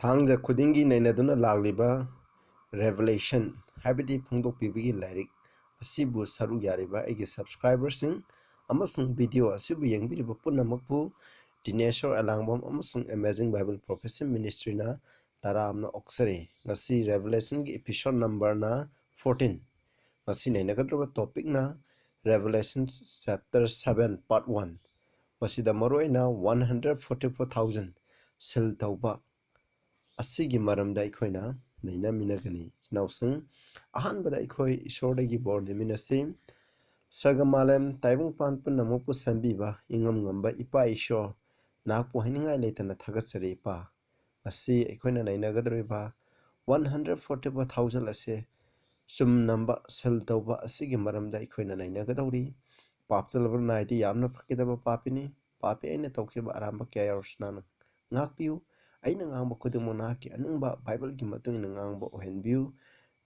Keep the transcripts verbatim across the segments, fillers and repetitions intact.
ꯊꯥꯡꯖ ꯈꯨꯗꯤꯡꯒꯤ ꯅꯩꯅꯗꯨꯅ ꯂꯥꯛꯂꯤꯕ Revelation, ꯍꯥꯏꯕꯗꯤ ꯐꯣꯡꯗꯣꯛꯄꯤꯕꯒꯤ ꯂꯥꯏꯔꯤꯛ ꯑꯁꯤꯕꯨ ꯁꯔꯨꯛ ꯌꯥꯔꯤꯕ ꯑꯩꯒꯤ subscriberꯁꯤꯡ ꯑꯃꯁꯨꯡ video ꯑꯁꯤꯕꯨ ꯌꯦꯡꯕꯤꯔꯤꯕ ꯄꯨꯝꯅꯃꯛꯄꯨ ꯗꯤꯅꯦꯁꯣꯔ ꯑꯦꯂꯥꯡꯕꯝ ꯑꯃꯁꯨꯡ Amazing Bible Prophecy Ministryꯅ ꯇꯔꯥꯝꯅ ꯑꯣꯛꯆꯔꯤ꯫ ꯉꯁꯤ Revelationꯒꯤ episode numberꯅ fourteen꯫ ꯉꯁꯤ ꯅꯩꯅꯒꯗꯧꯔꯤꯕ topicꯅ Revelation chapter seven part one꯫ ꯃꯁꯤꯗ ꯃꯔꯨꯑꯣꯏꯅ one hundred forty four thousand seal ꯇꯧꯕ ꯑꯁꯤꯒꯤ ꯃꯔꯝꯗ ꯑꯩꯈꯣꯏꯅ ꯅꯩꯅꯃꯤꯟꯅꯒꯅꯤ꯫ ꯏꯆꯤꯟ ꯏꯅꯥꯎꯁꯤꯡ, ꯑꯍꯥꯟꯕꯗ ꯑꯩꯈꯣꯏ ꯏꯁꯣꯔꯗꯒꯤ ꯕꯣꯔ ꯅꯤꯃꯤꯟꯅꯁꯤ꯫ ꯁꯔꯒ ꯃꯥꯂꯦꯝ ꯇꯥꯏꯕꯪꯄꯥꯟ ꯄꯨꯝꯅꯃꯛꯄꯨ ꯁꯦꯝꯕꯤꯕ ꯏꯉꯝ ꯉꯝꯕ ꯏꯄꯥ ꯏꯁꯣꯔ, ꯅꯍꯥꯛꯄꯨ ꯍꯥꯏꯅꯤꯡꯉꯥꯏ ꯂꯩꯇꯅ ꯊꯥꯒꯠꯆꯔꯤ ꯏꯄꯥ꯫ ꯉꯁꯤ ꯑꯩꯈꯣꯏꯅ ꯅꯩꯅꯒꯗꯧꯔꯤꯕ one hundred forty four thousand ꯑꯁꯦ ꯆꯨꯝꯅꯕ seal ꯇꯧꯕ ꯑꯁꯤꯒꯤ ꯃꯔꯝꯗ ꯑꯩꯈꯣꯏꯅ ꯅꯩꯅꯒꯗꯧꯔꯤ꯫ ꯄꯥꯞ ꯆꯦꯜꯂꯕ ꯅꯥꯏꯗꯤ ꯌꯥꯝꯅ ꯐꯈꯤꯗꯕ ꯄꯥꯄꯤꯅꯤ꯫ ꯄꯥꯄꯤ ꯑꯩꯅ ꯇꯧꯈꯤꯕ ꯑꯔꯥꯟꯕ ꯀꯌꯥ ꯌꯥꯎꯔꯁꯨ ꯅꯍꯥꯛꯅ ꯉꯥꯛꯄꯤꯌꯨ꯫ ꯑꯩꯅ ꯉꯥꯡꯕ ꯈꯨꯗꯤꯡꯃꯛ ꯅꯍꯥꯛꯀꯤ ꯑꯅꯤꯡꯕ ꯕꯥꯏꯕꯜꯒꯤ ꯃꯇꯨꯡ ꯏꯟꯅ ꯉꯥꯡꯕ ꯑꯣꯏꯍꯟꯕꯤꯌꯨ꯫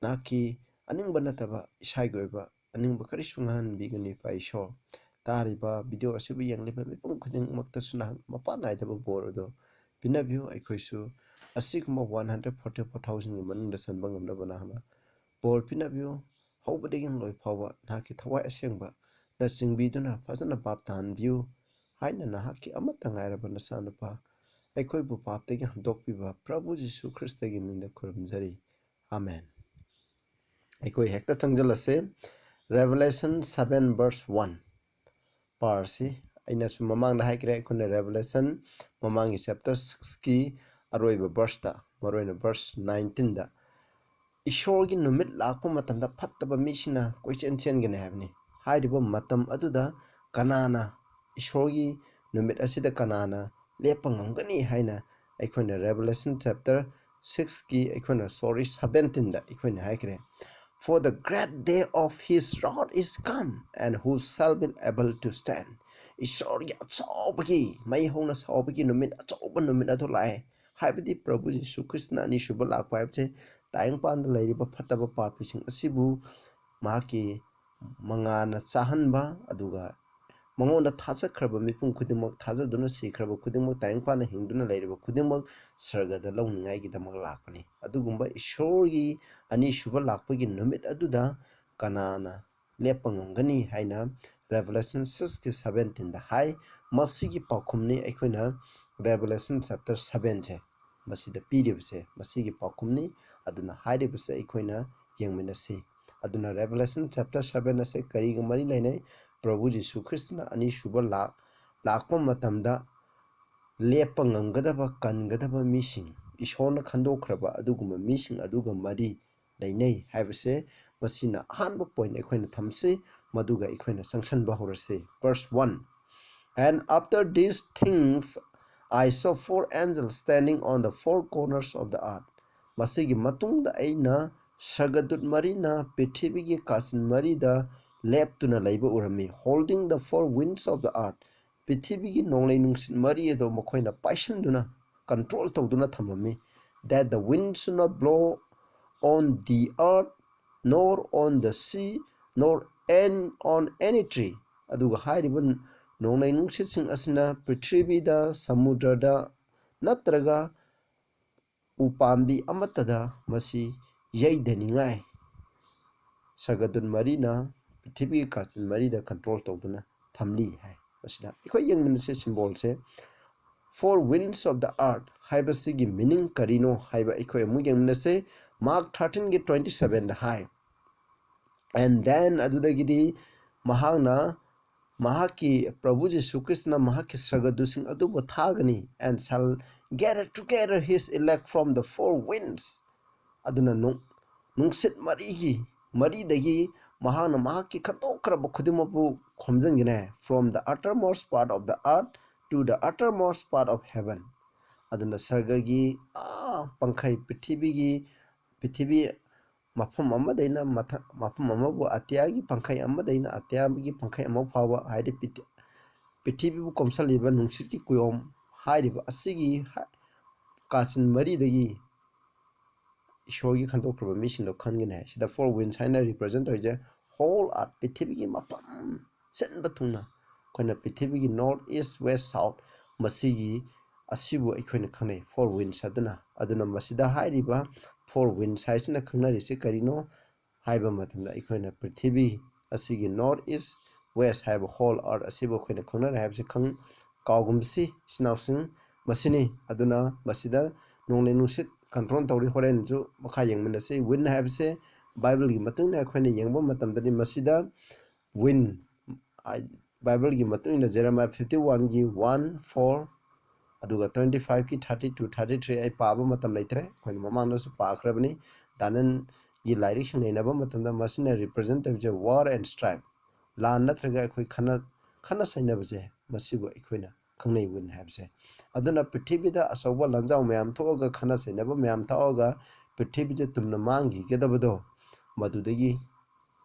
ꯅꯍꯥꯛꯀꯤ ꯑꯅꯤꯡꯕ ꯅꯠꯇꯕ ꯏꯁꯥꯒꯤ ꯑꯣꯏꯕ ꯑꯅꯤꯡꯕ ꯀꯔꯤꯁꯨ ꯉꯥꯡꯍꯟꯕꯤꯒꯅꯨ ꯏꯄꯥ ꯏꯁꯣꯔ꯫ ꯇꯥꯔꯤꯕ video ꯑꯁꯤꯕꯨ ꯌꯦꯡꯂꯤꯕ ꯃꯤꯄꯨꯝ ꯈꯨꯗꯤꯡꯃꯛꯇꯁꯨ ꯅꯍꯥꯛ ꯃꯄꯥꯟ ꯅꯥꯏꯗꯕ ꯕꯣꯔ ꯑꯗꯨ ꯄꯤꯅꯕꯤꯌꯨ꯫ ꯑꯩꯈꯣꯏꯁꯨ ꯑꯁꯤꯒꯨꯝꯕ one hundred forty four thousandꯒꯤ ꯃꯅꯨꯡꯗ ꯆꯟꯕ ꯉꯝꯅꯕ ꯅꯍꯥꯛꯅ ꯕꯣꯔ ꯄꯤꯅꯕꯤꯌꯨ꯫ ꯍꯧꯕꯗꯒꯤ ꯂꯣꯏ ꯐꯥꯎꯕ ꯅꯍꯥꯛꯀꯤ ꯊꯋꯥꯏ ꯑꯁꯦꯡꯕꯅ ꯆꯤꯡꯕꯤꯗꯨꯅ ꯐꯖꯅ ꯚꯥꯞ ꯇꯥꯍꯟꯕꯤꯌꯨ ꯍꯥꯏꯅ ꯅꯍꯥꯛꯀꯤ ꯑꯃꯠꯇ ꯉꯥꯏꯔꯕ ꯅꯆꯥꯅꯨꯄꯥ, ꯑꯩꯈꯣꯏꯕꯨ ꯄꯥꯞꯇꯒꯤ ꯍꯟꯗꯣꯛꯄꯤꯕ ꯄ꯭ꯔꯚꯨ ꯖꯤꯁꯨ ꯈ꯭ꯔꯤꯁꯇꯒꯤ ꯃꯤꯡꯗ ꯈꯨꯔꯨꯝꯖꯔꯤ꯫ ꯑꯥꯃꯦꯟ꯫ ꯑꯩꯈꯣꯏ ꯍꯦꯛꯇ ꯆꯪꯁꯤꯜꯂꯁꯦ꯫ Revelation seven verse one꯫ Parsi. ꯑꯩꯅꯁꯨ ꯃꯃꯥꯡꯗ ꯍꯥꯏꯈ꯭ꯔꯦ, ꯑꯩꯈꯣꯏꯅ Revelation ꯃꯃꯥꯡꯒꯤ chapter sixꯀꯤ ꯑꯔꯣꯏꯕ verseꯇ, ꯃꯔꯨꯑꯣꯏꯅ verse nineteenꯗ, "ꯏꯁꯣꯔꯒꯤ ꯅꯨꯃꯤꯠ ꯂꯥꯛꯄ ꯃꯇꯝꯗ ꯐꯠꯇꯕ ꯃꯤꯁꯤꯡꯅ ꯀꯣꯏꯆꯦꯟ ꯆꯦꯟꯒꯅꯤ" ꯍꯥꯏꯕꯅꯤ꯫ ꯍꯥꯏꯔꯤꯕ ꯃꯇꯝ ꯑꯗꯨꯗ ꯀꯅꯥꯅ, ꯏꯁꯣꯔꯒꯤ ꯅꯨꯃꯤꯠ ꯑꯁꯤꯗ ꯀꯅꯥꯅ ꯂꯦꯞꯄ ꯉꯝꯒꯅꯤ ꯍꯥꯏꯅ ꯑꯩꯈꯣꯏꯅ Revelation chapter sixꯀꯤ ꯑꯩꯈꯣꯏꯅ, sorry, seventeenꯗ ꯑꯩꯈꯣꯏꯅ ꯍꯥꯏꯈ꯭ꯔꯦ, "For the great day of his wrath is come, and who shall be able to stand?" ꯏꯁꯣꯔꯒꯤ ꯑꯆꯧꯕꯒꯤ, ꯃꯩ ꯍꯧꯅ ꯁꯥꯎꯕꯒꯤ ꯅꯨꯃꯤꯠ, ꯑꯆꯧꯕ ꯅꯨꯃꯤꯠ ꯑꯗꯨ ꯂꯥꯛꯑꯦ꯫ ꯍꯥꯏꯕꯗꯤ ꯄ꯭ꯔꯚꯨ ꯖꯤꯁꯨ ꯈ꯭ꯔꯤꯁꯇꯅ ꯑꯅꯤꯁꯨꯕ ꯂꯥꯛꯄ ꯍꯥꯏꯕꯁꯦ ꯇꯥꯏꯕꯪꯄꯥꯟꯗ ꯂꯩꯔꯤꯕ ꯐꯠꯇꯕ ꯄꯥꯄꯤꯁꯤꯡ ꯑꯁꯤꯕꯨ ꯃꯍꯥꯛꯀꯤ ꯃꯉꯥꯜꯅ ꯆꯥꯍꯟꯕ, ꯑꯗꯨꯒ ꯃꯉꯣꯟꯗ ꯊꯥꯖꯈ꯭ꯔꯕ ꯃꯤꯄꯨꯝ ꯈꯨꯗꯤꯡꯃꯛ, ꯊꯥꯖꯗꯨꯅ ꯁꯤꯈ꯭ꯔꯕ ꯈꯨꯗꯤꯡꯃꯛ, ꯇꯥꯏꯕꯪ ꯄꯥꯟꯅ ꯍꯤꯡꯗꯨꯅ ꯂꯩꯔꯤꯕ ꯈꯨꯗꯤꯡꯃꯛ ꯁꯔꯒꯗ ꯂꯧꯅꯤꯡꯉꯥꯏꯒꯤꯗꯃꯛ ꯂꯥꯛꯄꯅꯤ꯫ ꯑꯗꯨꯒꯨꯝꯕ ꯏꯁꯣꯔꯒꯤ ꯑꯅꯤꯁꯨꯕ ꯂꯥꯛꯄꯒꯤ ꯅꯨꯃꯤꯠ ꯑꯗꯨꯗ ꯀꯅꯥꯅ ꯂꯦꯞꯄ ꯉꯝꯒꯅꯤ ꯍꯥꯏꯅ Revelation six ꯀꯤ seventeen ꯗ ꯍꯥꯏ꯫ ꯃꯁꯤꯒꯤ ꯄꯥꯎꯈꯨꯝꯅꯤ ꯑꯩꯈꯣꯏꯅ Revelation chapter seven ꯁꯦ ꯃꯁꯤꯗ ꯄꯤꯔꯤꯕꯁꯦ, ꯃꯁꯤꯒꯤ ꯄꯥꯎꯈꯨꯝꯅꯤ꯫ ꯑꯗꯨꯅ ꯍꯥꯏꯔꯤꯕꯁꯦ ꯑꯩꯈꯣꯏꯅ ꯌꯦꯡꯃꯤꯟꯅꯁꯤ꯫ ꯑꯗꯨꯅ Revelation chapter seven ꯑꯁꯦ ꯀꯔꯤꯒ ꯃꯔꯤ ꯂꯩꯅꯩ? ꯄ꯭ꯔꯚꯨ ꯖꯤꯁꯨ ꯈ꯭ꯔꯤꯁꯇꯅ ꯑꯅꯤꯁꯨꯕ ꯂꯥꯛ-, ꯂꯥꯛꯄ ꯃꯇꯝꯗ ꯂꯦꯞꯄ ꯉꯝꯒꯗꯕ, ꯀꯟꯒꯗꯕ ꯃꯤꯁꯤꯡ, ꯏꯁꯣꯔꯅ ꯈꯟꯗꯣꯛꯈ꯭ꯔꯕ ꯑꯗꯨꯒꯨꯝꯕ ꯃꯤꯁꯤꯡ ꯑꯗꯨꯒ ꯃꯔꯤ ꯂꯩꯅꯩ ꯍꯥꯏꯕꯁꯦ, ꯃꯁꯤꯅ ꯑꯍꯥꯟꯕ point ꯑꯩꯈꯣꯏꯅ ꯊꯝꯁꯤ, ꯃꯗꯨꯒ ꯑꯩꯈꯣꯏꯅ ꯆꯪꯁꯟꯕ ꯍꯧꯔꯁꯤ꯫ Verse one, "And after these things I saw four angels standing on the four corners of the earth." ꯃꯁꯤꯒꯤ ꯃꯇꯨꯡꯗ ꯑꯩꯅ ꯁꯔꯒꯗꯨꯠ ꯃꯔꯤꯅ ꯄ꯭ꯔꯤꯊꯤꯕꯤꯒꯤ ꯀꯥꯆꯤꯟ ꯃꯔꯤꯗ ꯂꯦꯞꯇꯨꯅ ꯂꯩꯕ ꯎꯔꯝꯃꯤ, "holding the four winds of the earth." ꯄ꯭ꯔꯤꯊꯤꯕꯤꯒꯤ ꯅꯣꯡꯂꯩ ꯅꯨꯡꯁꯤꯠ ꯃꯔꯤ ꯑꯗꯣ ꯃꯈꯣꯏꯅ ꯄꯥꯏꯁꯤꯟꯗꯨꯅ, control ꯇꯧꯗꯨꯅ ꯊꯝꯃꯝꯃꯤ, "that the wind should not blow on the earth, nor on the sea, nor an-, on any tree." ꯑꯗꯨꯒ ꯍꯥꯏꯔꯤꯕ ꯅꯣꯡꯂꯩ ꯅꯨꯡꯁꯤꯠꯁꯤꯡ ꯑꯁꯤꯅ ꯄ꯭ꯔꯤꯊꯤꯕꯤꯗ, ꯁꯃꯨꯗ꯭ꯔꯗ ꯅꯠꯇ꯭ꯔꯒ ꯎꯄꯥꯝꯕꯤ ꯑꯃꯠꯇꯗ ꯃꯁꯤ ꯌꯩꯗꯅꯤꯡꯉꯥꯏ ꯁꯔꯒꯗꯨꯠ ꯃꯔꯤꯅ ꯄ꯭ꯔꯤꯊꯤꯕꯤꯒꯤ ꯀꯥꯆꯤꯟ ꯃꯔꯤꯗ control ꯇꯧꯗꯨꯅ ꯊꯝꯂꯤ ꯍꯥꯏ꯫ ꯃꯁꯤꯗ ꯑꯩꯈꯣꯏ ꯌꯦꯡꯃꯤꯟꯅꯁꯦ symbolꯁꯦ꯫ "Four winds of the earth" ꯍꯥꯏꯕꯁꯤꯒꯤ meaning ꯀꯔꯤꯅꯣ ꯍꯥꯏꯕ ꯑꯩꯈꯣꯏ ꯑꯃꯨꯛ ꯌꯦꯡꯃꯤꯟꯅꯁꯦ꯫ Mark thirteen ꯒꯤ twenty seven the high, "And then" ꯑꯗꯨꯗꯒꯤꯗꯤ ꯃꯍꯥꯛꯅ, ꯃꯍꯥꯛꯀꯤ ꯄ꯭ꯔꯚꯨ ꯖꯤꯁꯨ ꯈ꯭ꯔꯤꯁꯇꯅ ꯃꯍꯥꯛꯀꯤ ꯁꯔꯒꯗꯨꯠꯁꯤꯡ ꯑꯗꯨꯕꯨ ꯊꯥꯒꯅꯤ, "and shall gather together his elect from the four winds." ꯑꯗꯨꯅ ꯅꯨꯡ-, ꯅꯨꯡꯁꯤꯠ ꯃꯔꯤꯒꯤ, ꯃꯔꯤꯗꯒꯤ ꯃꯍꯥꯛꯅ ꯃꯍꯥꯛꯀꯤ ꯈꯟꯗꯣꯛꯈ꯭ꯔꯕ ꯈꯨꯗꯤꯡꯃꯛꯄꯨ ꯈꯣꯝꯖꯤꯟꯒꯅꯤ, "from the uttermost part of the earth to the uttermost part of heaven." ꯑꯗꯨꯅ ꯁꯔꯒꯒꯤ ꯑꯥ ꯄꯪꯈꯩ, ꯄ꯭ꯔꯤꯊꯤꯕꯤꯒꯤ, ꯄ꯭ꯔꯤꯊꯤꯕꯤ ꯃꯐꯝ ꯑꯃꯗꯩꯅ ꯃꯊꯛ, ꯃꯐꯝ ꯑꯃꯕꯨ, ꯑꯇꯤꯌꯥꯒꯤ ꯄꯪꯈꯩ ꯑꯃꯗꯩꯅ ꯑꯇꯤꯌꯥꯒꯤ ꯄꯪꯈꯩ ꯑꯃ ꯐꯥꯎꯕ, ꯍꯥꯏꯗꯤ ꯄ꯭ꯔꯤꯊꯤ-, ꯄ꯭ꯔꯤꯊꯤꯕꯤꯕꯨ ꯀꯣꯝꯁꯜꯂꯤꯕ ꯅꯨꯡꯁꯤꯠꯀꯤ ꯀꯨꯌꯣꯝ ꯍꯥꯏꯔꯤꯕ ꯑꯁꯤꯒꯤ ꯍ-, ꯀꯥꯆꯤꯟ ꯃꯔꯤꯗꯒꯤ ꯏꯁꯣꯔꯒꯤ ꯈꯟꯗꯣꯛꯈ꯭ꯔꯕ ꯃꯤꯁꯤꯡꯗꯣ ꯈꯟꯒꯅꯤ ꯍꯥꯏ꯫ ꯁꯤꯗ four winds ꯍꯥꯏꯅ represent ꯇꯧꯔꯤꯁꯦ whole earth, ꯄ꯭ꯔꯤꯊꯤꯕꯤꯒꯤ ꯃꯐꯝ ꯁꯤꯟꯕ ꯊꯨꯡꯅ ꯑꯩꯈꯣꯏꯅ ꯄ꯭ꯔꯤꯊꯤꯕꯤꯒꯤ north, east, west, south, ꯃꯁꯤꯒꯤ ꯑꯁꯤꯕꯨ ꯑꯩꯈꯣꯏꯅ ꯈꯪꯅꯩ four winds ꯑꯗꯨꯅ꯫ ꯑꯗꯨꯅ ꯃꯁꯤꯗ ꯍꯥꯏꯔꯤꯕ four winds ꯍꯥꯏꯁꯤꯅ ꯈꯪꯅꯔꯤꯁꯤ ꯀꯔꯤꯅꯣ ꯍꯥꯏꯕ ꯃꯇꯝꯗ, ꯑꯩꯈꯣꯏꯅ ꯄ꯭ꯔꯤꯊꯤꯕꯤ ꯑꯁꯤꯒꯤ north, east, west ꯍꯥꯏꯕ whole earth ꯑꯁꯤꯕꯨ ꯑꯩꯈꯣꯏꯅ ꯈꯪꯅꯔꯦ ꯍꯥꯏꯕꯁꯤ ꯈꯪ ꯀꯥꯎꯒꯨꯝꯁꯤ, ꯏꯆꯤꯟ ꯏꯅꯥꯎꯁꯤꯡ꯫ ꯃꯁꯤꯅꯤ꯫ ꯑꯗꯨꯅ ꯃꯁꯤꯗ ꯅꯣꯡꯂꯩ ꯅꯨꯡꯁꯤꯠ control ꯇꯧꯔꯤ꯫ ꯍꯣꯔꯦꯟꯁꯨ ꯃꯈꯥ ꯌꯦꯡꯃꯤꯟꯅꯁꯤ꯫ Wind ꯍꯥꯏꯕꯁꯦ ꯕꯥꯏꯕꯜꯒꯤ ꯃꯇꯨꯡ ꯏꯟꯅ ꯑꯩꯈꯣꯏꯅ ꯌꯦꯡꯕ ꯃꯇꯝꯗꯗꯤ ꯃꯁꯤꯗ wind, ꯕꯥꯏꯕꯜꯒꯤ ꯃꯇꯨꯡ ꯏꯟꯅ ꯖꯦꯔꯦꯃꯥꯌꯥ fifty oneꯒꯤ one, four, ꯑꯗꯨꯒ twenty fiveꯀꯤ thirty two, thirty three ꯑꯩ ꯄꯥꯕ ꯃꯇꯝ ꯂꯩꯇ꯭ꯔꯦ, ꯑꯩꯈꯣꯏꯅ ꯃꯃꯥꯡꯗꯁꯨ ꯄꯥꯈ꯭ꯔꯕꯅꯤ꯫ ꯗꯥꯅꯤꯌꯦꯜꯒꯤ ꯂꯥꯏꯔꯤꯛꯁꯤꯡ ꯅꯩꯅꯕ ꯃꯇꯝꯗ ꯃꯁꯤꯅ represent ꯇꯧꯔꯤꯁꯦ war and strife, ꯂꯥꯟ ꯅꯠꯇ꯭ꯔꯒ ꯑꯩꯈꯣꯏ ꯈꯠꯅ ꯈꯠꯅ ꯆꯩꯅꯕꯁꯦ, ꯃꯁꯤꯕꯨ ꯑꯩꯈꯣꯏꯅ ꯈꯪꯅꯩ wind ꯍꯥꯏꯕꯁꯦ꯫ ꯑꯗꯨꯅ ꯄ꯭ꯔꯤꯊꯤꯕꯤꯗ ꯑꯆꯧꯕ ꯂꯥꯟꯖꯥꯎ ꯃꯌꯥꯝ ꯊꯣꯛꯑꯒ, ꯈꯠꯅ ꯆꯩꯅꯕ ꯃꯌꯥꯝ ꯊꯣꯛꯑꯒ ꯄ꯭ꯔꯤꯊꯤꯕꯤꯁꯦ ꯇꯨꯝꯅ ꯃꯥꯡꯈꯤꯒꯗꯕꯗꯣ, ꯃꯗꯨꯗꯒꯤ